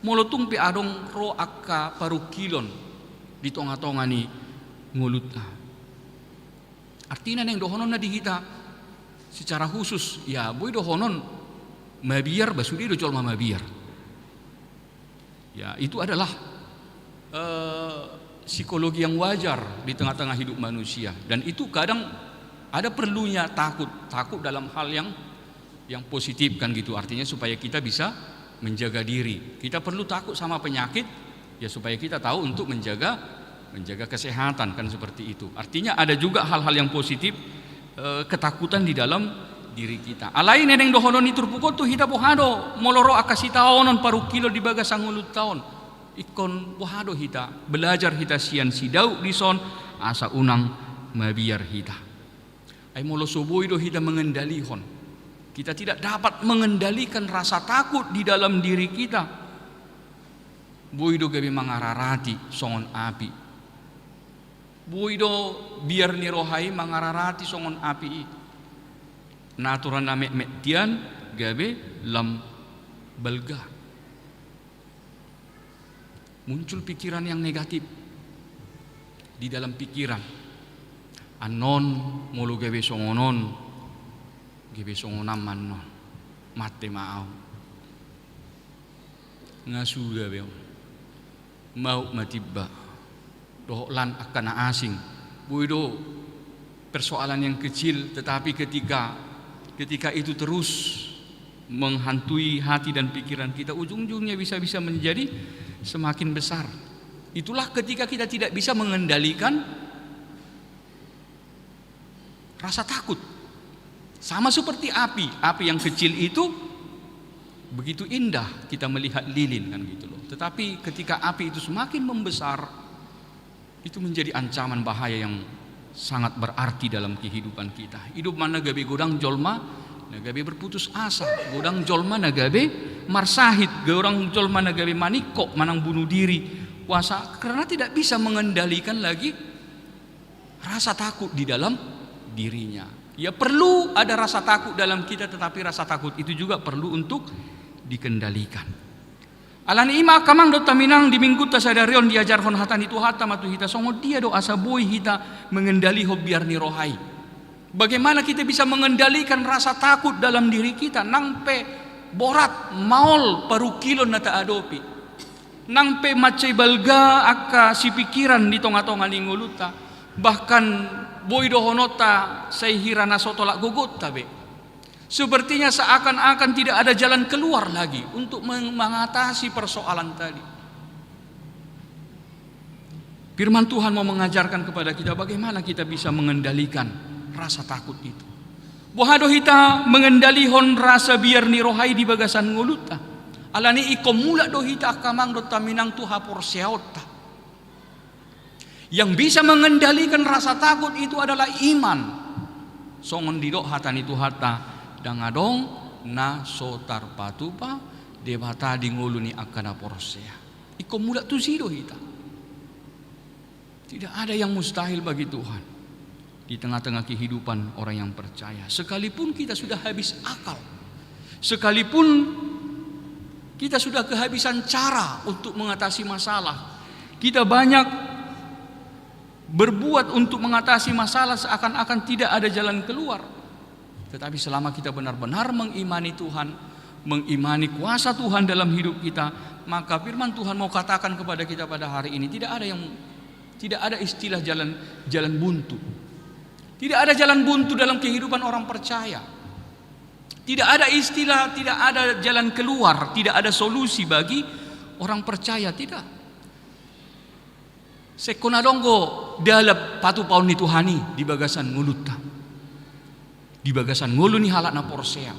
molo tung pe adong ro angka parungkilon di tonga-tonga ni ngolunta. Artina naeng dohononna di hita secara khusus, ya, boi dohonon mabiar, ba sude do jolma mabiar. Ya, itu adalah, eh, psikologi yang wajar di tengah-tengah hidup manusia. Dan itu kadang ada perlunya takut, takut dalam hal yang, yang positif kan gitu. Artinya supaya kita bisa menjaga diri. Kita perlu takut sama penyakit, ya supaya kita tahu untuk menjaga, menjaga kesehatan kan seperti itu. Artinya ada juga hal-hal yang positif, eh, ketakutan di dalam diri kita. Alai naeng dohonon ni turpuk on tu hita boha do, molo ro angka sitaonon parungkilon di bagasan ngolunta on. Ingkon boha do hita, belajar hita sian si Daud dison, asa unang mabiar hita. Ai molo so boi do hita mengendalihon, kita tidak dapat mengendalikan rasa takut di dalam diri kita. Boi do gabe mangararati songon api. Boi do biar ni roha i mangararati songon api i. Natura na metmet tian gabe lam balga. Muncul pikiran yang negatif di dalam pikiran. Annon molo gabe songon on, gabe songon on ma annon. Mate ma au. Nga suda be on. Mauk ma timba. Dohot lan angka na asing. Boi do persoalan yang kecil, tetapi ketika, ketika itu terus menghantui hati dan pikiran kita, ujung-ujungnya bisa-bisa menjadi semakin besar. Itulah ketika kita tidak bisa mengendalikan rasa takut. Sama seperti api, api yang kecil itu begitu indah kita melihat lilin kan gitu loh. Tetapi ketika api itu semakin membesar, itu menjadi ancaman bahaya yang sangat berarti dalam kehidupan kita. Hidup ma na gabe godang jolma na gabe berputus asa, godang jolma na gabe marsahit, godang jolma na gabe maningkok manang bunuh diri. Boasa? Karena tidak bisa mengendalikan lagi rasa takut di dalam dirinya. Ya, perlu ada rasa takut dalam kita, tetapi rasa takut itu juga perlu untuk dikendalikan. Alani i ma angka amang dohot haminang, di minggunta sadari on diajarhon hata ni Tuhanta ma tu hita songon dia do asa boi hita mengendalihon biar ni roha i. Bagaimana kita bisa mengendalikan rasa takut dalam diri kita? Nang pe borat maol parungkilon na taadopi, nang pe mansai balga angka sipikiran di tonga-tonga ni ngolunta, bahkan boi dohononta sai hira na so tolap gogonta be. Sepertinya seakan-akan tidak ada jalan keluar lagi untuk meng-, mengatasi persoalan tadi. Firman Tuhan mau mengajarkan kepada kita bagaimana kita bisa mengendalikan rasa takut itu. Boha do hita mengendalihon rasa biar ni roha i di bagasan ngolunta? Alani i ingkon mulak do hita angka amang dohot haminang tu haporseaonta. Yang bisa mengendalikan rasa takut itu adalah iman. Songon didok hata ni Tuhanta, ndang adong na so tarpatupa Debata di ngolu ni angka na porsea. Ingkon mulak tusi do hita. Tidak ada yang mustahil bagi Tuhan di tengah-tengah kehidupan orang yang percaya. Sekalipun kita sudah habis akal, Sekalipun kita sudah kehabisan cara untuk mengatasi masalah, kita banyak berbuat untuk mengatasi masalah seakan-akan tidak ada jalan keluar. Tetapi selama kita benar-benar mengimani Tuhan, mengimani kuasa Tuhan dalam hidup kita, maka firman Tuhan mau katakan kepada kita pada hari ini, tidak ada yang, tidak ada istilah jalan, jalan buntu. Tidak ada jalan buntu dalam kehidupan orang percaya. Tidak ada istilah, tidak ada jalan keluar, tidak ada solusi bagi orang percaya, tidak. Sekko na dong do dalan patupaon ni Tuhan i di bagasan ngolunta, di bagasan ngolu ni halak na porsea,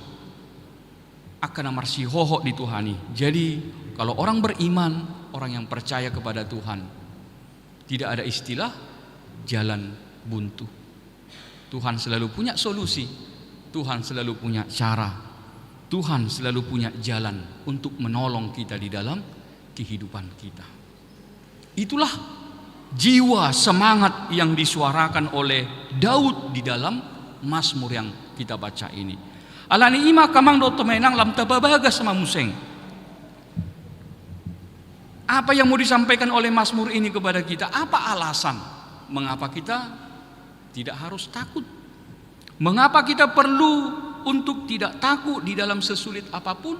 angka na marsihohot di Tuhan i. Jadi, kalau orang beriman, orang yang percaya kepada Tuhan, tidak ada istilah jalan buntu. Tuhan selalu punya solusi, Tuhan selalu punya cara, Tuhan selalu punya jalan untuk menolong kita di dalam kehidupan kita. Itulah jiwa semangat yang disuarakan oleh Daud di dalam Mazmur yang kita baca ini. Alani i ma angka amang dohot inang, lam tapabagas ma muse. Apa yang mau disampaikan oleh Mazmur ini kepada kita? Apa alasan mengapa kita tidak harus takut? Mengapa kita perlu untuk tidak takut di dalam sesulit apapun?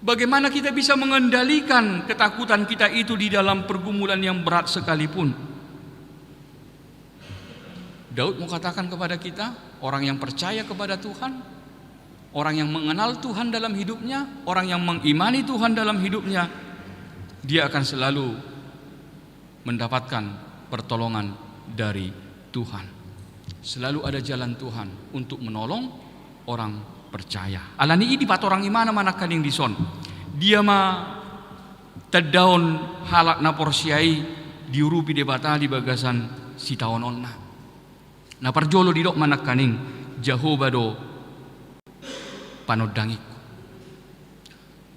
Bagaimana kita bisa mengendalikan ketakutan kita itu di dalam pergumulan yang berat sekalipun? Daud mau katakan kepada kita, orang yang percaya kepada Tuhan, orang yang mengenal Tuhan dalam hidupnya, orang yang mengimani Tuhan dalam hidupnya, dia akan selalu mendapatkan pertolongan dari Tuhan. Selalu ada jalan Tuhan untuk menolong orang percaya. Alani i dipatorang ibana ma nangkaning dison. Dia ma tandaon halak na porsea i diurupi Debata di bagasan sitaononna. Na parjolo didok ma nangkaning, Jahowa do panondangingku.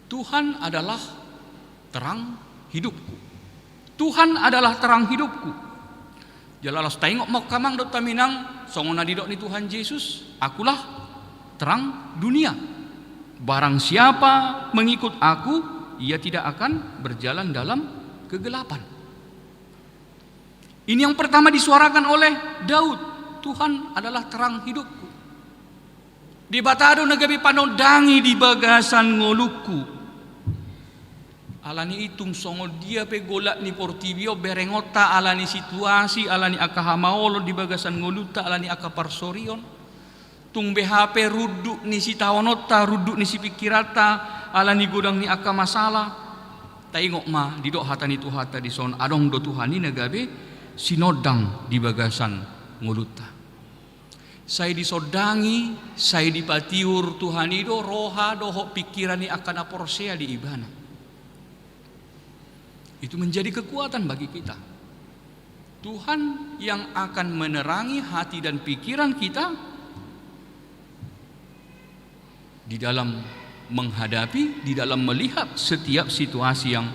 Tuhan adalah terang hidupku. Tuhan adalah terang hidupku. Jala laos taingot ma angka amang dohot inang, songon na didok ni Tuhan Jesus, "Akulah terang dunia. Barang siapa mengikut Aku, ia tidak akan berjalan dalam kegelapan." Ini yang pertama disuarakan oleh Daud, "Tuhan adalah terang hidupku. Debata do na gabe panondangi di bagasan ngolungku." Alani i tung songon dia pe golak ni portibi on berengonta, alani situasi, alani angka hamaolon di bagasan ngolunta, alani angka parsorion, tung beha pe runduk ni sitaononta, runduk ni sipingkiranta, alani godang ni angka masalah, taingot ma didok hata ni Tuhanta dison, adong do Tuhan i na gabe sinondang di bagasan ngolunta. Sai disondangi, sai dipatiur Tuhan i do roha dohot pingkiran ni angka na porsea di Ibana. Itu menjadi kekuatan bagi kita. Tuhan yang akan menerangi hati dan pikiran kita di dalam menghadapi, di dalam melihat setiap situasi yang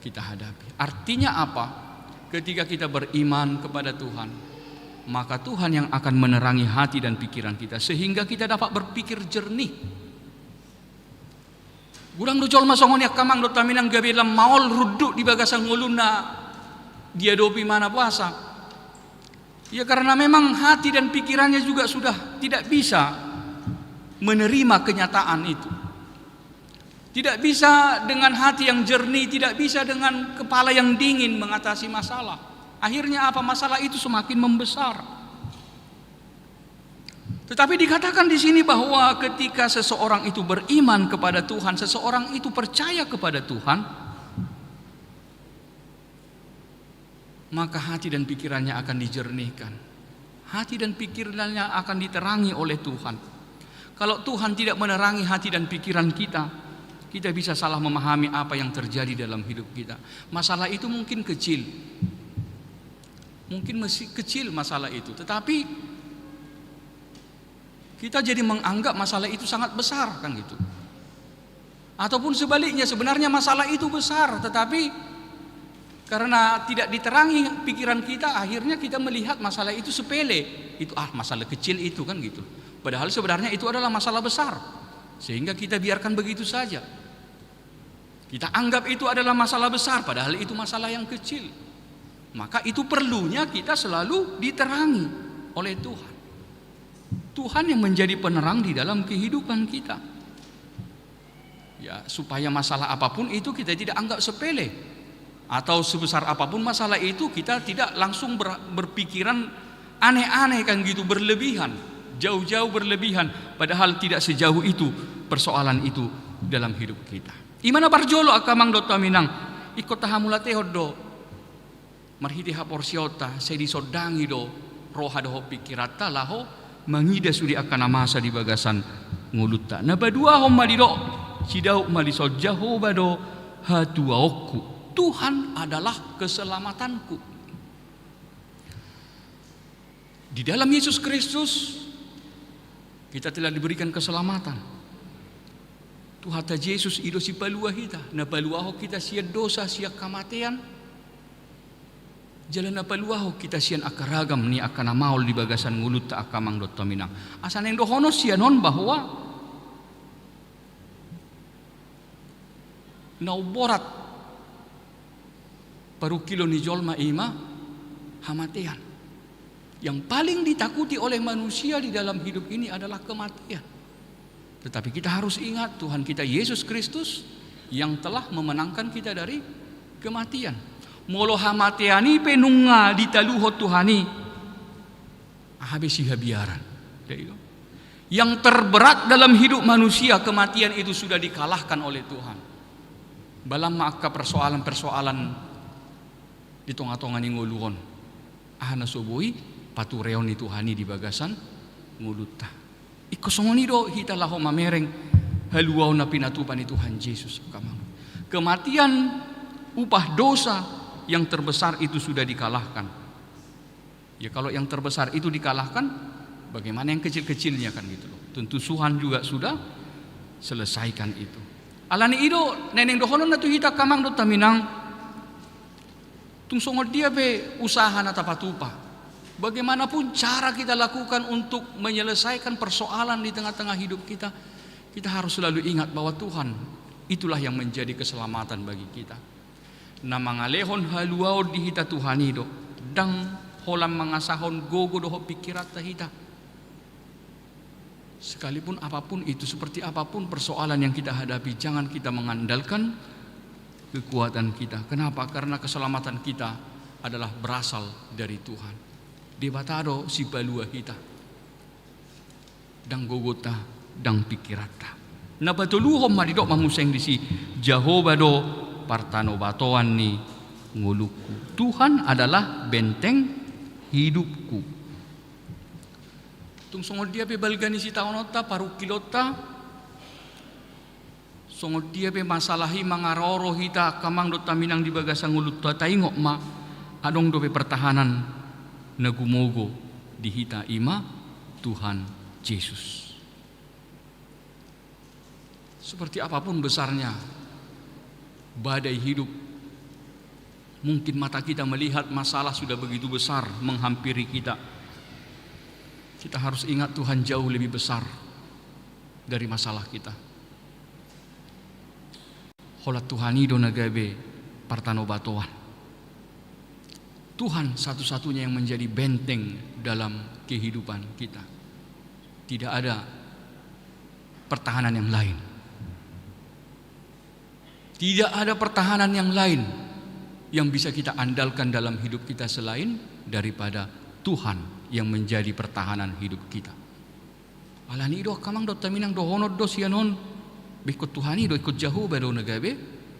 kita hadapi. Artinya apa? Ketika kita beriman kepada Tuhan, maka Tuhan yang akan menerangi hati dan pikiran kita, sehingga kita dapat berpikir jernih. Godang do jolma songon i angka amang dohot inang, gabe lam maol runduk di bagasan ngoluna diadopi ibana puasa. Ya, karena memang hati dan pikirannya juga sudah tidak bisa menerima kenyataan itu. Tidak bisa dengan hati yang jernih, tidak bisa dengan kepala yang dingin mengatasi masalah. Akhirnya apa? Masalah itu semakin membesar. Tetapi dikatakan di sini bahwa ketika seseorang itu beriman kepada Tuhan, seseorang itu percaya kepada Tuhan, maka hati dan pikirannya akan dijernihkan. Hati dan pikirannya akan diterangi oleh Tuhan. Kalau Tuhan tidak menerangi hati dan pikiran kita, kita bisa salah memahami apa yang terjadi dalam hidup kita. Masalah itu mungkin kecil. Mungkin masih kecil masalah itu, tetapi kita jadi menganggap masalah itu sangat besar, kan gitu. Ataupun sebaliknya, sebenarnya masalah itu besar, tetapi karena tidak diterangi pikiran kita, akhirnya kita melihat masalah itu sepele. Itu, "Ah, masalah kecil itu," kan gitu. Padahal sebenarnya itu adalah masalah besar. Sehingga kita biarkan begitu saja. Kita anggap itu adalah masalah besar, padahal itu masalah yang kecil. Maka itu perlunya kita selalu diterangi oleh Tuhan. Tuhan yang menjadi penerang di dalam kehidupan kita. Ya, supaya masalah apapun itu kita tidak anggap sepele. Atau sebesar apapun masalah itu, kita tidak langsung ber-, berpikiran aneh-aneh kan gitu, berlebihan. Jauh-jauh berlebihan. Padahal tidak sejauh itu persoalan itu dalam hidup kita. Ima na parjolo angka amang dohot inang, ingkon tahamauliatehon do. Marhite haporseaonta, sai disondangi do roha dohot pikiranta laho mangida sude angka na masa di bagasan ngolunta. Na paduahon ma didok si Daud marlison, Jahowa do hatuaonku. Tuhan adalah keselamatanku. Di dalam Yesus Kristus, kita telah diberikan keselamatan. Tuhanta Jesus i do sipalua hita, na paluahon hita sian dosa, sian hamatean, jala na paluahon hita sian angka ragam ni angka na maol di bagasan ngolunta angka amang dohot inang. Asa naeng dohonon sian on bahwa na umborat parungkilon ni jolma ima hamatean. Yang paling ditakuti oleh manusia di dalam hidup ini adalah kematian. Tetapi kita harus ingat, Tuhan kita Yesus Kristus yang telah memenangkan kita dari kematian. Molo hamatean i pe nunga ditaluhon Tuhan i, aha be sihabiaran? Jadi, yang terberat dalam hidup manusia, kematian itu sudah dikalahkan oleh Tuhan. Balam ma angka persoalan-persoalan di tonga-tonga ni ngolu on. Aha na so boi patureon ni Tuhan i di bagasan ngolunta. Ingkon songon i do hita laho mamereng haluaon na pinatupa ni Tuhan Jesus, angka amang. Kematian, upah dosa yang terbesar itu sudah dikalahkan. Ya, kalau yang terbesar itu dikalahkan, bagaimana yang kecil-kecilnya, kan gitu loh. Tentu Tuhan juga sudah selesaikan itu. Alani i do naeng dohononna tu hita angka amang dohot inang, tung songon dia pe usaha na tapatupa, bagaimanapun cara kita lakukan untuk menyelesaikan persoalan di tengah-tengah hidup kita, kita harus selalu ingat bahwa Tuhan itulah yang menjadi keselamatan bagi kita. Na mangalehon haluaon di hita Tuhan i do, ndang holan mangasahon gogo dohot pikiranta hita. Sekalipun apapun itu, seperti apapun persoalan yang kita hadapi, jangan kita mengandalkan kekuatan kita. Kenapa? Karena keselamatan kita adalah berasal dari Tuhan. Debata do sipalua hita. Ndang gogonta, ndang pikiranta. Na patoluhon ma didok ma muse disi, Jahowa do partanobatoan ni ngolungku. Tuhan adalah benteng hidupku. Tung songon dia pe balga ni sitaononta, parungkilonta, songon dia pe masalah i mangaroro hita angka amang dohot inang di bagasan ngolunta, taingot ma, adong dope pertahanan na gumogo di hita, ima Tuhan Jesus. Seperti apapun besarnya badai hidup, mungkin mata kita melihat masalah sudah begitu besar menghampiri kita. Kita harus ingat Tuhan jauh lebih besar dari masalah kita. Holan Tuhan i do na gabe partanobatoan. Tuhan satu-satunya yang menjadi benteng dalam kehidupan kita. Tidak ada pertahanan yang lain. Tidak ada pertahanan yang lain yang bisa kita andalkan dalam hidup kita selain daripada Tuhan yang menjadi pertahanan hidup kita. Alani i do angka amang dohot inang, dohonon do sian on, be ingkon Tuhan i do, ingkon Jahowa do na gabe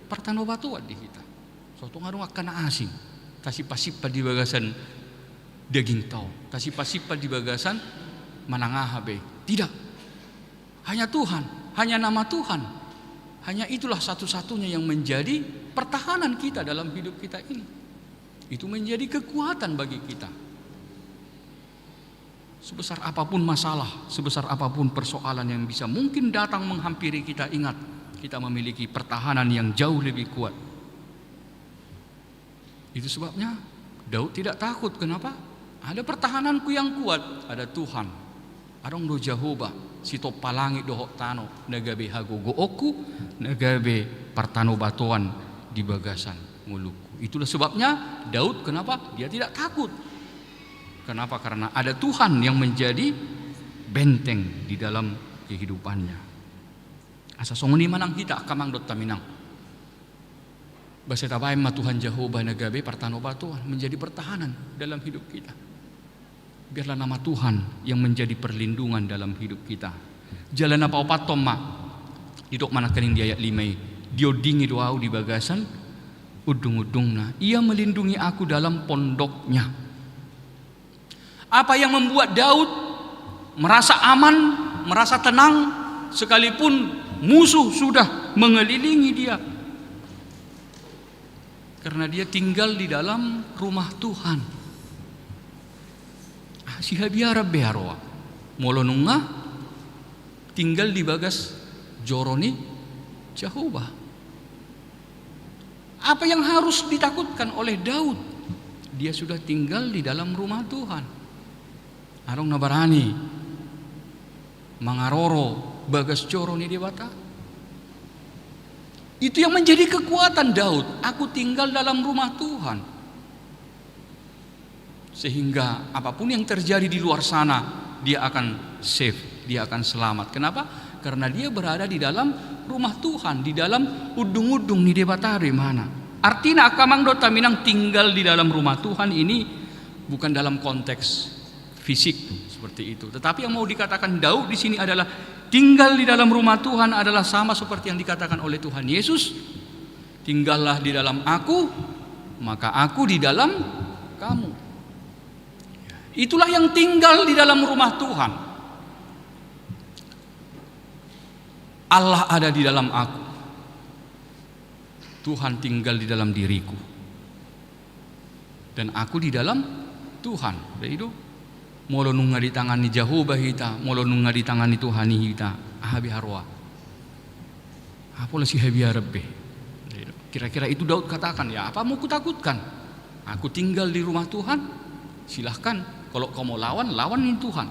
partanobatoan di hita. So tung adong angka na asing, tasimpal-simpal di bagasan dagingta on, tasimpal-simpal di bagasan manang aha be. Tidak. Hanya Tuhan, hanya nama Tuhan. Hanya itulah satu-satunya yang menjadi pertahanan kita dalam hidup kita ini. Itu menjadi kekuatan bagi kita. Sebesar apapun masalah, sebesar apapun persoalan yang bisa mungkin datang menghampiri kita, ingat, kita memiliki pertahanan yang jauh lebih kuat. Itu sebabnya Daud tidak takut. Kenapa? Ada pertahananku yang kuat, ada Tuhan. Adong do Jahowa, sitompa langit dohot tano, na gabe hagogoonku, na gabe partanobatoan di bagasan ngolungku. Itulah sebabnya Daud, kenapa dia tidak takut? Kenapa? Karena ada Tuhan yang menjadi benteng di dalam kehidupannya. Asa songon i ma nang hita, angka amang dohot haminang. Basa tabaen ma Tuhan Jahowa na gabe partanobatoan, menjadi pertahanan dalam hidup kita. Biarlah nama Tuhan yang menjadi perlindungan dalam hidup kita. Jala na paopathon ma, didok ma nangkaning di ayat lima i, diondingi do ahu di bagasan undung-undungna. Ia melindungi aku dalam pondoknya. Apa yang membuat Daud merasa aman, merasa tenang, sekalipun musuh sudah mengelilingi dia? Karena dia tinggal di dalam rumah Tuhan. Ah, sihabiaran be haroa. Molo nunga tinggal di bagas joro ni Jahowa. Apa yang harus ditakutkan oleh Daud? Dia sudah tinggal di dalam rumah Tuhan. Adong na barani mangaroro bagas joro ni Debata. Itu yang menjadi kekuatan Daud. Aku tinggal dalam rumah Tuhan. Sehingga apapun yang terjadi di luar sana, dia akan safe, dia akan selamat. Kenapa? Karena dia berada di dalam rumah Tuhan, di dalam undung-undung ni Debata do imana. Artina, angka amang dohot haminang, tinggal di dalam rumah Tuhan ini bukan dalam konteks fisik seperti itu. Tetapi yang mau dikatakan Daud di sini adalah tinggal di dalam rumah Tuhan adalah sama seperti yang dikatakan oleh Tuhan Yesus, "Tinggallah di dalam Aku, maka Aku di dalam kamu." Itulah yang tinggal di dalam rumah Tuhan. Allah ada di dalam aku. Tuhan tinggal di dalam diriku. Dan aku di dalam Tuhan. Jadi itu, molo nunga di tangan ni Jahowa hita, molo nunga di tangan ni Tuhan i hita, aha be haroa? Apa pola sihabiaran be? Kira-kira itu Daud katakan, "Ya, apa mau kutakutkan? Aku tinggal di rumah Tuhan. Silahkan, kalau kau mau lawan, lawan ni Tuhan."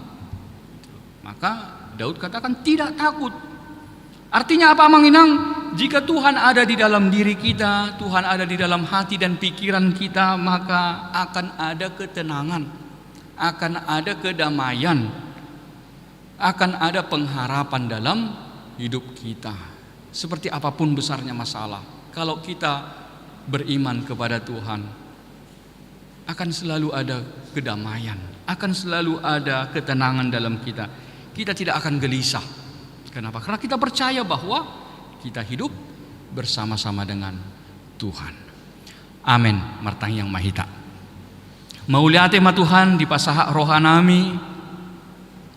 Maka Daud katakan tidak takut. Artinya apa, amang inang? Jika Tuhan ada di dalam diri kita, Tuhan ada di dalam hati dan pikiran kita, maka akan ada ketenangan, akan ada kedamaian, akan ada pengharapan dalam hidup kita. Seperti apapun besarnya masalah, kalau kita beriman kepada Tuhan, akan selalu ada kedamaian, akan selalu ada ketenangan dalam kita. Kita tidak akan gelisah. Kenapa? Karena kita percaya bahwa kita hidup bersama-sama dengan Tuhan. Amen. Martangiang ma hita. Mauliate ma Tuhan, dipasahat rohanami,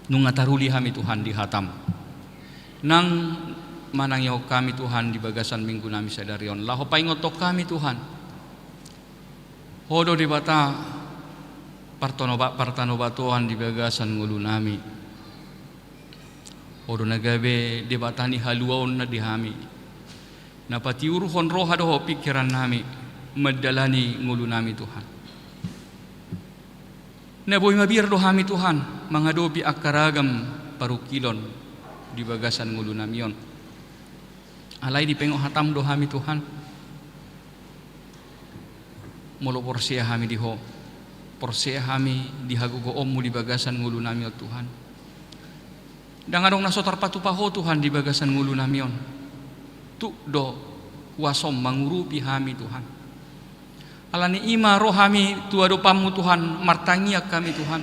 nunga taruli hami Tuhan di hatam. Nang manangihon hami Tuhan di bagasan minggunami sadari on, laho paingothon hami Tuhan, Ho do Debata partonoba-, partanobatoan di bagasan ngolunami. Ho do na gabe Debata ni haluaonna di hami, na patiuruhon roha dohot pingkirannami mandalani ngolunami, Tuhan. Na boi mabiar do hami, Tuhan, mangadopi angka ragam parungkilon di bagasan ngolunami on. Alai dipaingot hatam do hami, Tuhan. Molo porsea hami di Ho, porsea hami di hagogoonmu di bagasan ngolunami on, Tuhan. Ndang adong na so tarpatupa Ho, Tuhan, di bagasan ngolunami on. Tuk do kuasom mangurupi hami, Tuhan. Alani i ma ro hami tu adopanmu, Tuhan, martangiang hami, Tuhan.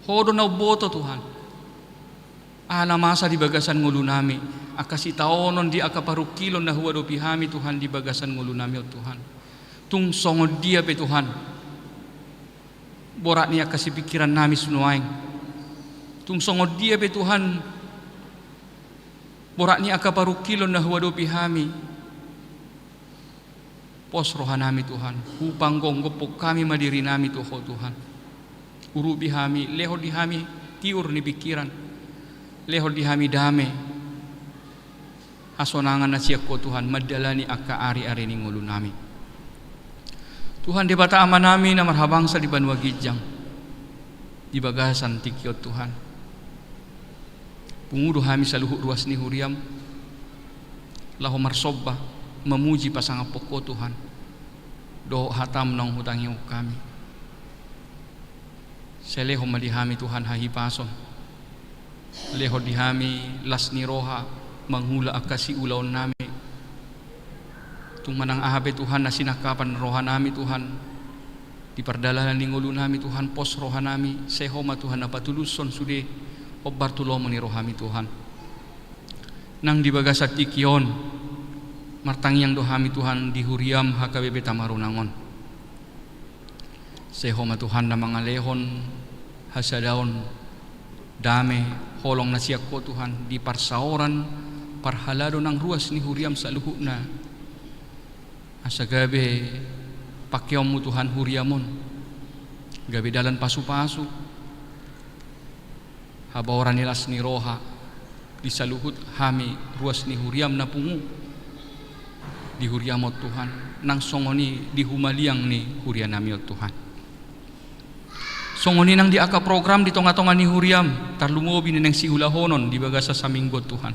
Ho do na umboto, Tuhan, aha na masa di bagasan ngolunami, angka sitaonon di angka parungkilon na huadopi hami, Tuhan, di bagasan ngolunami on, Tuhan. Tung songon dia pe, Tuhan, borat ni angka sipingkirannami sinuaeng. Tung songon dia pe, Tuhan, borat ni angka parungkilon na huadopi hami, pos rohanami, Tuhan. Hupanggomgophon hami ma dirinami tu Ho, Tuhan. Urupi hami, lehon di hami tiur ni pingkiran, lehon di hami dame, hasonangan na sian Ho, Tuhan, mandalani angka ari-ari ni ngolunami. Tuhan Debata Amanami na marhabangsa di banua ginjang, di bagasan tingki on, Tuhan, Pungu do hami saluhut ruas ni huriaM, laho marsomba, mamuji, pasangaphon Ho Tuhan, dohot hataM naung hutangihon hami. Sai lehon ma di hami Tuhan hahipason, lehon di hami las ni roha mangula angka siulaonnami. Tung manang aha pe Tuhan na sinangkapan rohanami Tuhan, di pardalanan ni ngolunami Tuhan, pos rohanami, sai Ho ma Tuhan na patulushon sude hombar tu lomo ni rohaMi Tuhan. Nang di bagasan tingki on, martangiang do hami Tuhan di huriaM H K B P Tamarunang on. Sai Ho ma Tuhan na mangalehon hasadaon, dame, holong na sian Ho Tuhan di parsaoran, parhalado nang ruas ni huriaM saluhutna. Asa gabe pangkeonMu Tuhan huriaM on, gabe dalan pasupasu, habaoran ni las ni roha di saluhut hami ruas ni huriaM na pungu di huriaM on Tuhan, nang songon i di humaliang ni hurianami on Tuhan. Songon i nang di angka program di tongatonga ni huriaM, tarlumobi na naeng siulahonon di bagasan saminggu on Tuhan.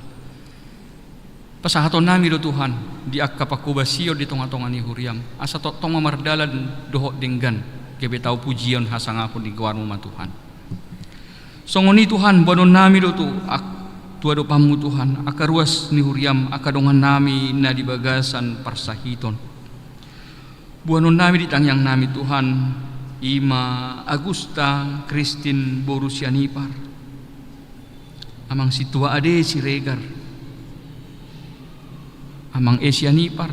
Pasahatonnami do Tuhan di angka pangkobasion di tongatonga ni huriaM, asa tongtong ma mardalan dohot denggan, gabe tau pujion hasangapon di goarMu ma Tuhan. Songon i Tuhan, boanonnami do tu ak-, tu adopanMu Tuhan, angka ruas ni huriaM, angka dongannami na di bagasan parsahiton. Boanonnami di tangiangnami Tuhan, i ma Agusta Kristin boru Sianipar, Amang Sintua Ade Siregar, Amang E Sianipar,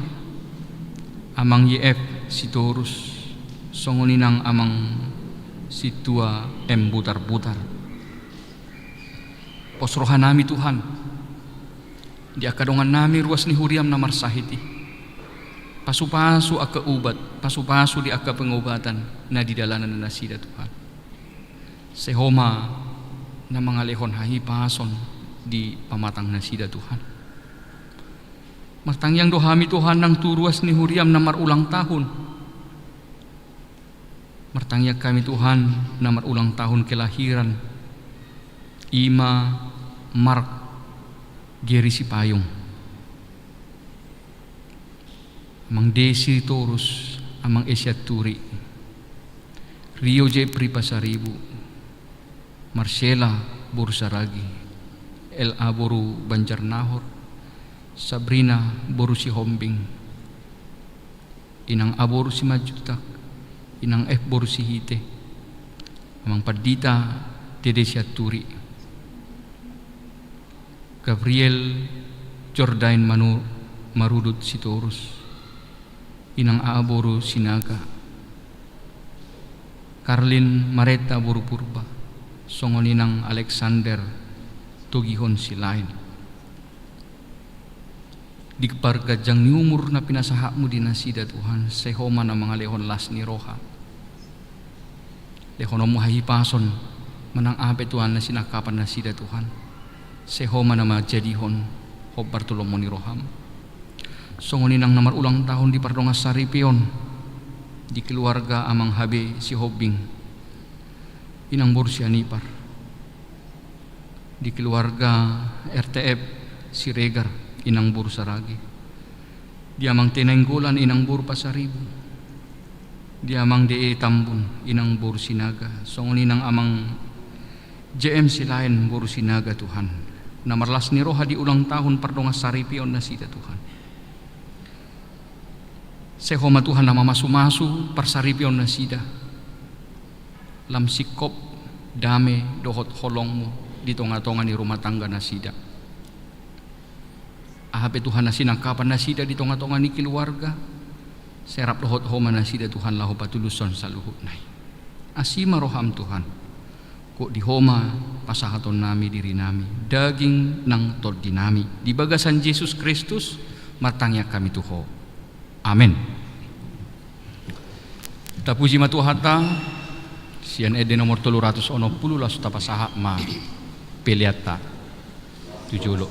Amang Y F Sitorus, songon i nang Amang Sintua M Butarbutar. Pos rohanami Tuhan, di angka dongannami ruas ni huriaM na marsahit i. Pasupasu angka ubat, pasupasu di angka pengobatan na di dalanan nasida Tuhan. Sai Ho ma na mangalehon hahipason di pamatang nasida Tuhan. Martangiang do hami Tuhan nang tu ruas ni huriaM na marulang tahun. Martangiang hami Tuhan na marulang tahun kelahiran, i ma Mark Geri Sipayung, Amang Desi Torus, Amang Esia Turi, Rio Jepri Pasaribu, Marcela boru Saragi, L A boru Banjarnahor, Sabrina boru Sihombing, Inang A boru Simanjuntak, Inang F boru Sihite, Amang Pandita Dede Sianturi, Gabriel Jordain Manu-, Marudut Sitorus, Inang A boru Sinaga, Karlin Mareta boru Purba, songon i nang Alexander Togihon Silain. Di parganjang ni umur na pinasahatmu di nasida, Tuhan, sai Ho ma na mangalehon las ni roha. Lehononmu hahipason, manang aha pe Tuhan na sinangkapan nasida, Tuhan, sai Ho ma na manjadihon hombar tu lomo ni roham. Songon i nang na marulang tahun di pardongansaripeon, di keluarga Amang H B Sihombing, Inang boru Sianipar, di keluarga R T F Siregar, Inang boru Saragi, di Amang T Nainggolan, Inang boru Pasaribu, di Amang D E Tambun, Inang boru Sinaga, songon i nang Amang J M Silain boru Sinaga, Tuhan, na marlas ni roha di ulang tahun pardongansaripeon nasida, Tuhan. Sai Ho ma, Tuhan, na mamasumasu parsaripeon nasida, lam singkop dame dohot holongmu di tongatonga ni rumah tangga nasida. Aha pe, Tuhan, na sinangkapan nasida di tongatonga ni keluarga, sai rap dohot Ho ma nasida, Tuhan, laho patulushon saluhutna i. Asi ma roham, Tuhan. Gok di Ho ma pasahatonnami dirinami, daging nang tondinami. Di bagasan Jesus Kristus martangiang hami tu Ho. Amen. Tapuji ma Tuhanta, sian ende nomor tolu ratus onom pulu, laos tapasahat ma peleanta tu jolo.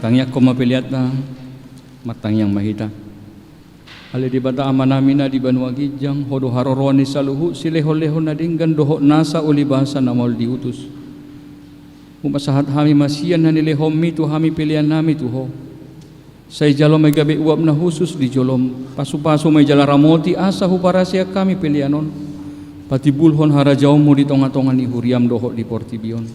Tangiangkon ma peleanta. Martangiang ma hita. Ale Debata Amanami na di banua ginjang, Ho do haroroan ni saluhut silehonlehon na denggan dohot nasa ulibasa na maol di utus. Hupasahat hami ma sian na nilehonMi tu hami peleannami tu Ho. Sai jalo ma i gabe uap na hushus di joloM. Pasupasu ma i jala ramoti asa huparaseak hami pelean on. Patimbulhon harajaonMu di tongatonga ni huriaM dohot di portibi on.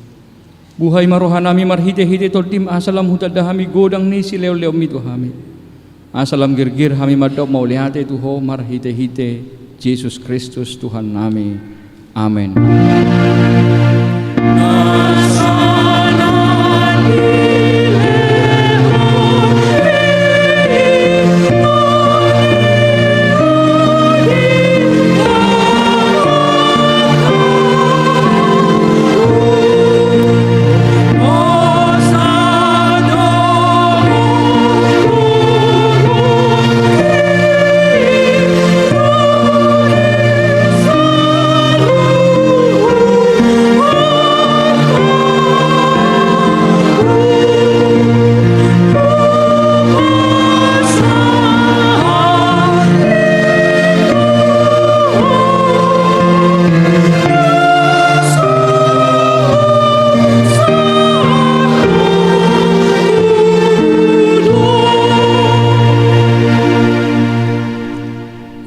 Buhai ma rohanami marhitehite TondiM asa lam hutanda hami godang ni silehonlehonMi tu hami. Asa lam girgir hami mandok mauliate tu Ho marhitehite Jesus Kristus Tuhannami. Amen.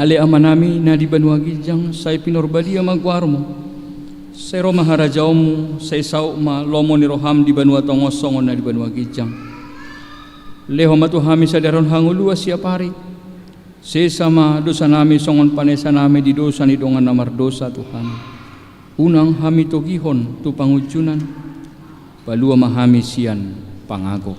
Ale Amanami na di banua ginjang, sai pinarbadia ma goarMu. Sai ro ma harajaonMu, sai saut ma lomo ni rohaM di banua tonga on songon na di banua ginjang. Lehon ma tu hami sadari on hangoluan siapari. Sesa ma dosanami songon panesanami di dosa ni dongan na mardosa tu hami. Unang hami togihon tu pangunjunan. Palua ma hami sian pangago.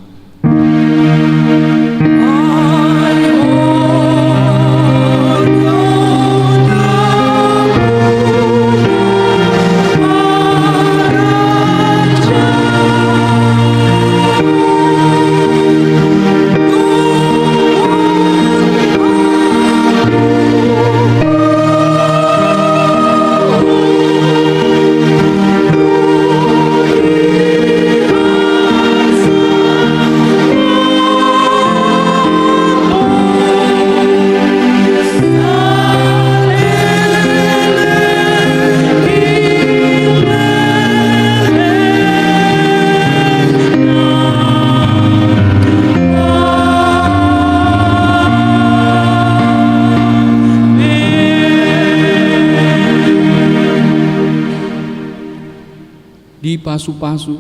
Dipasupasu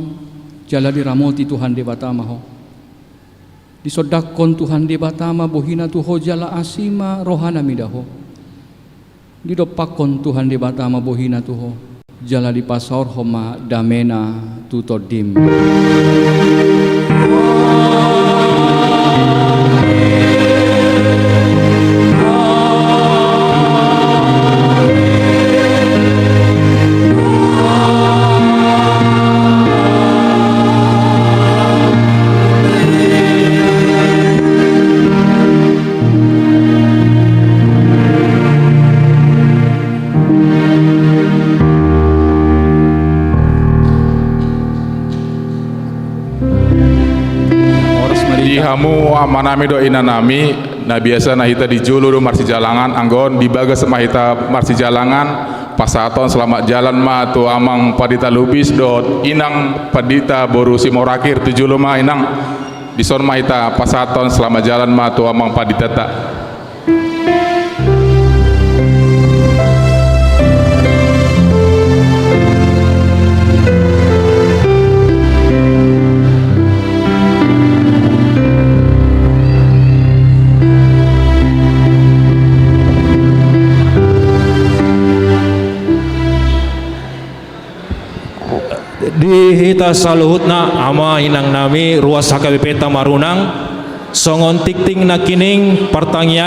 jala diramoti Tuhan Debata ma ho. Disondangkon Tuhan Debata ma bohiNa tu ho jala asi ma rohaNa mida ho. Didompakkon Tuhan Debata ma bohiNa tu ho jala dipasaorhon ma dameNa tu tondim. Di hamu amanami dohot inanami, na biasana hita di jolo do marsijalangan, anggo on di bagas ma hita marsijalangan, pasahaton selamat jalan ma tu Amang Pandita Lubis dohot Inang Pandita boru Simorakir, tu jolo ma Inang. Dison ma hita pasahaton selamat jalan ma tu Amang Panditanta. Di hita saluhutna, ama inang nami, ruas H K B P-ta marunang, songon tingting nangkining partangiangan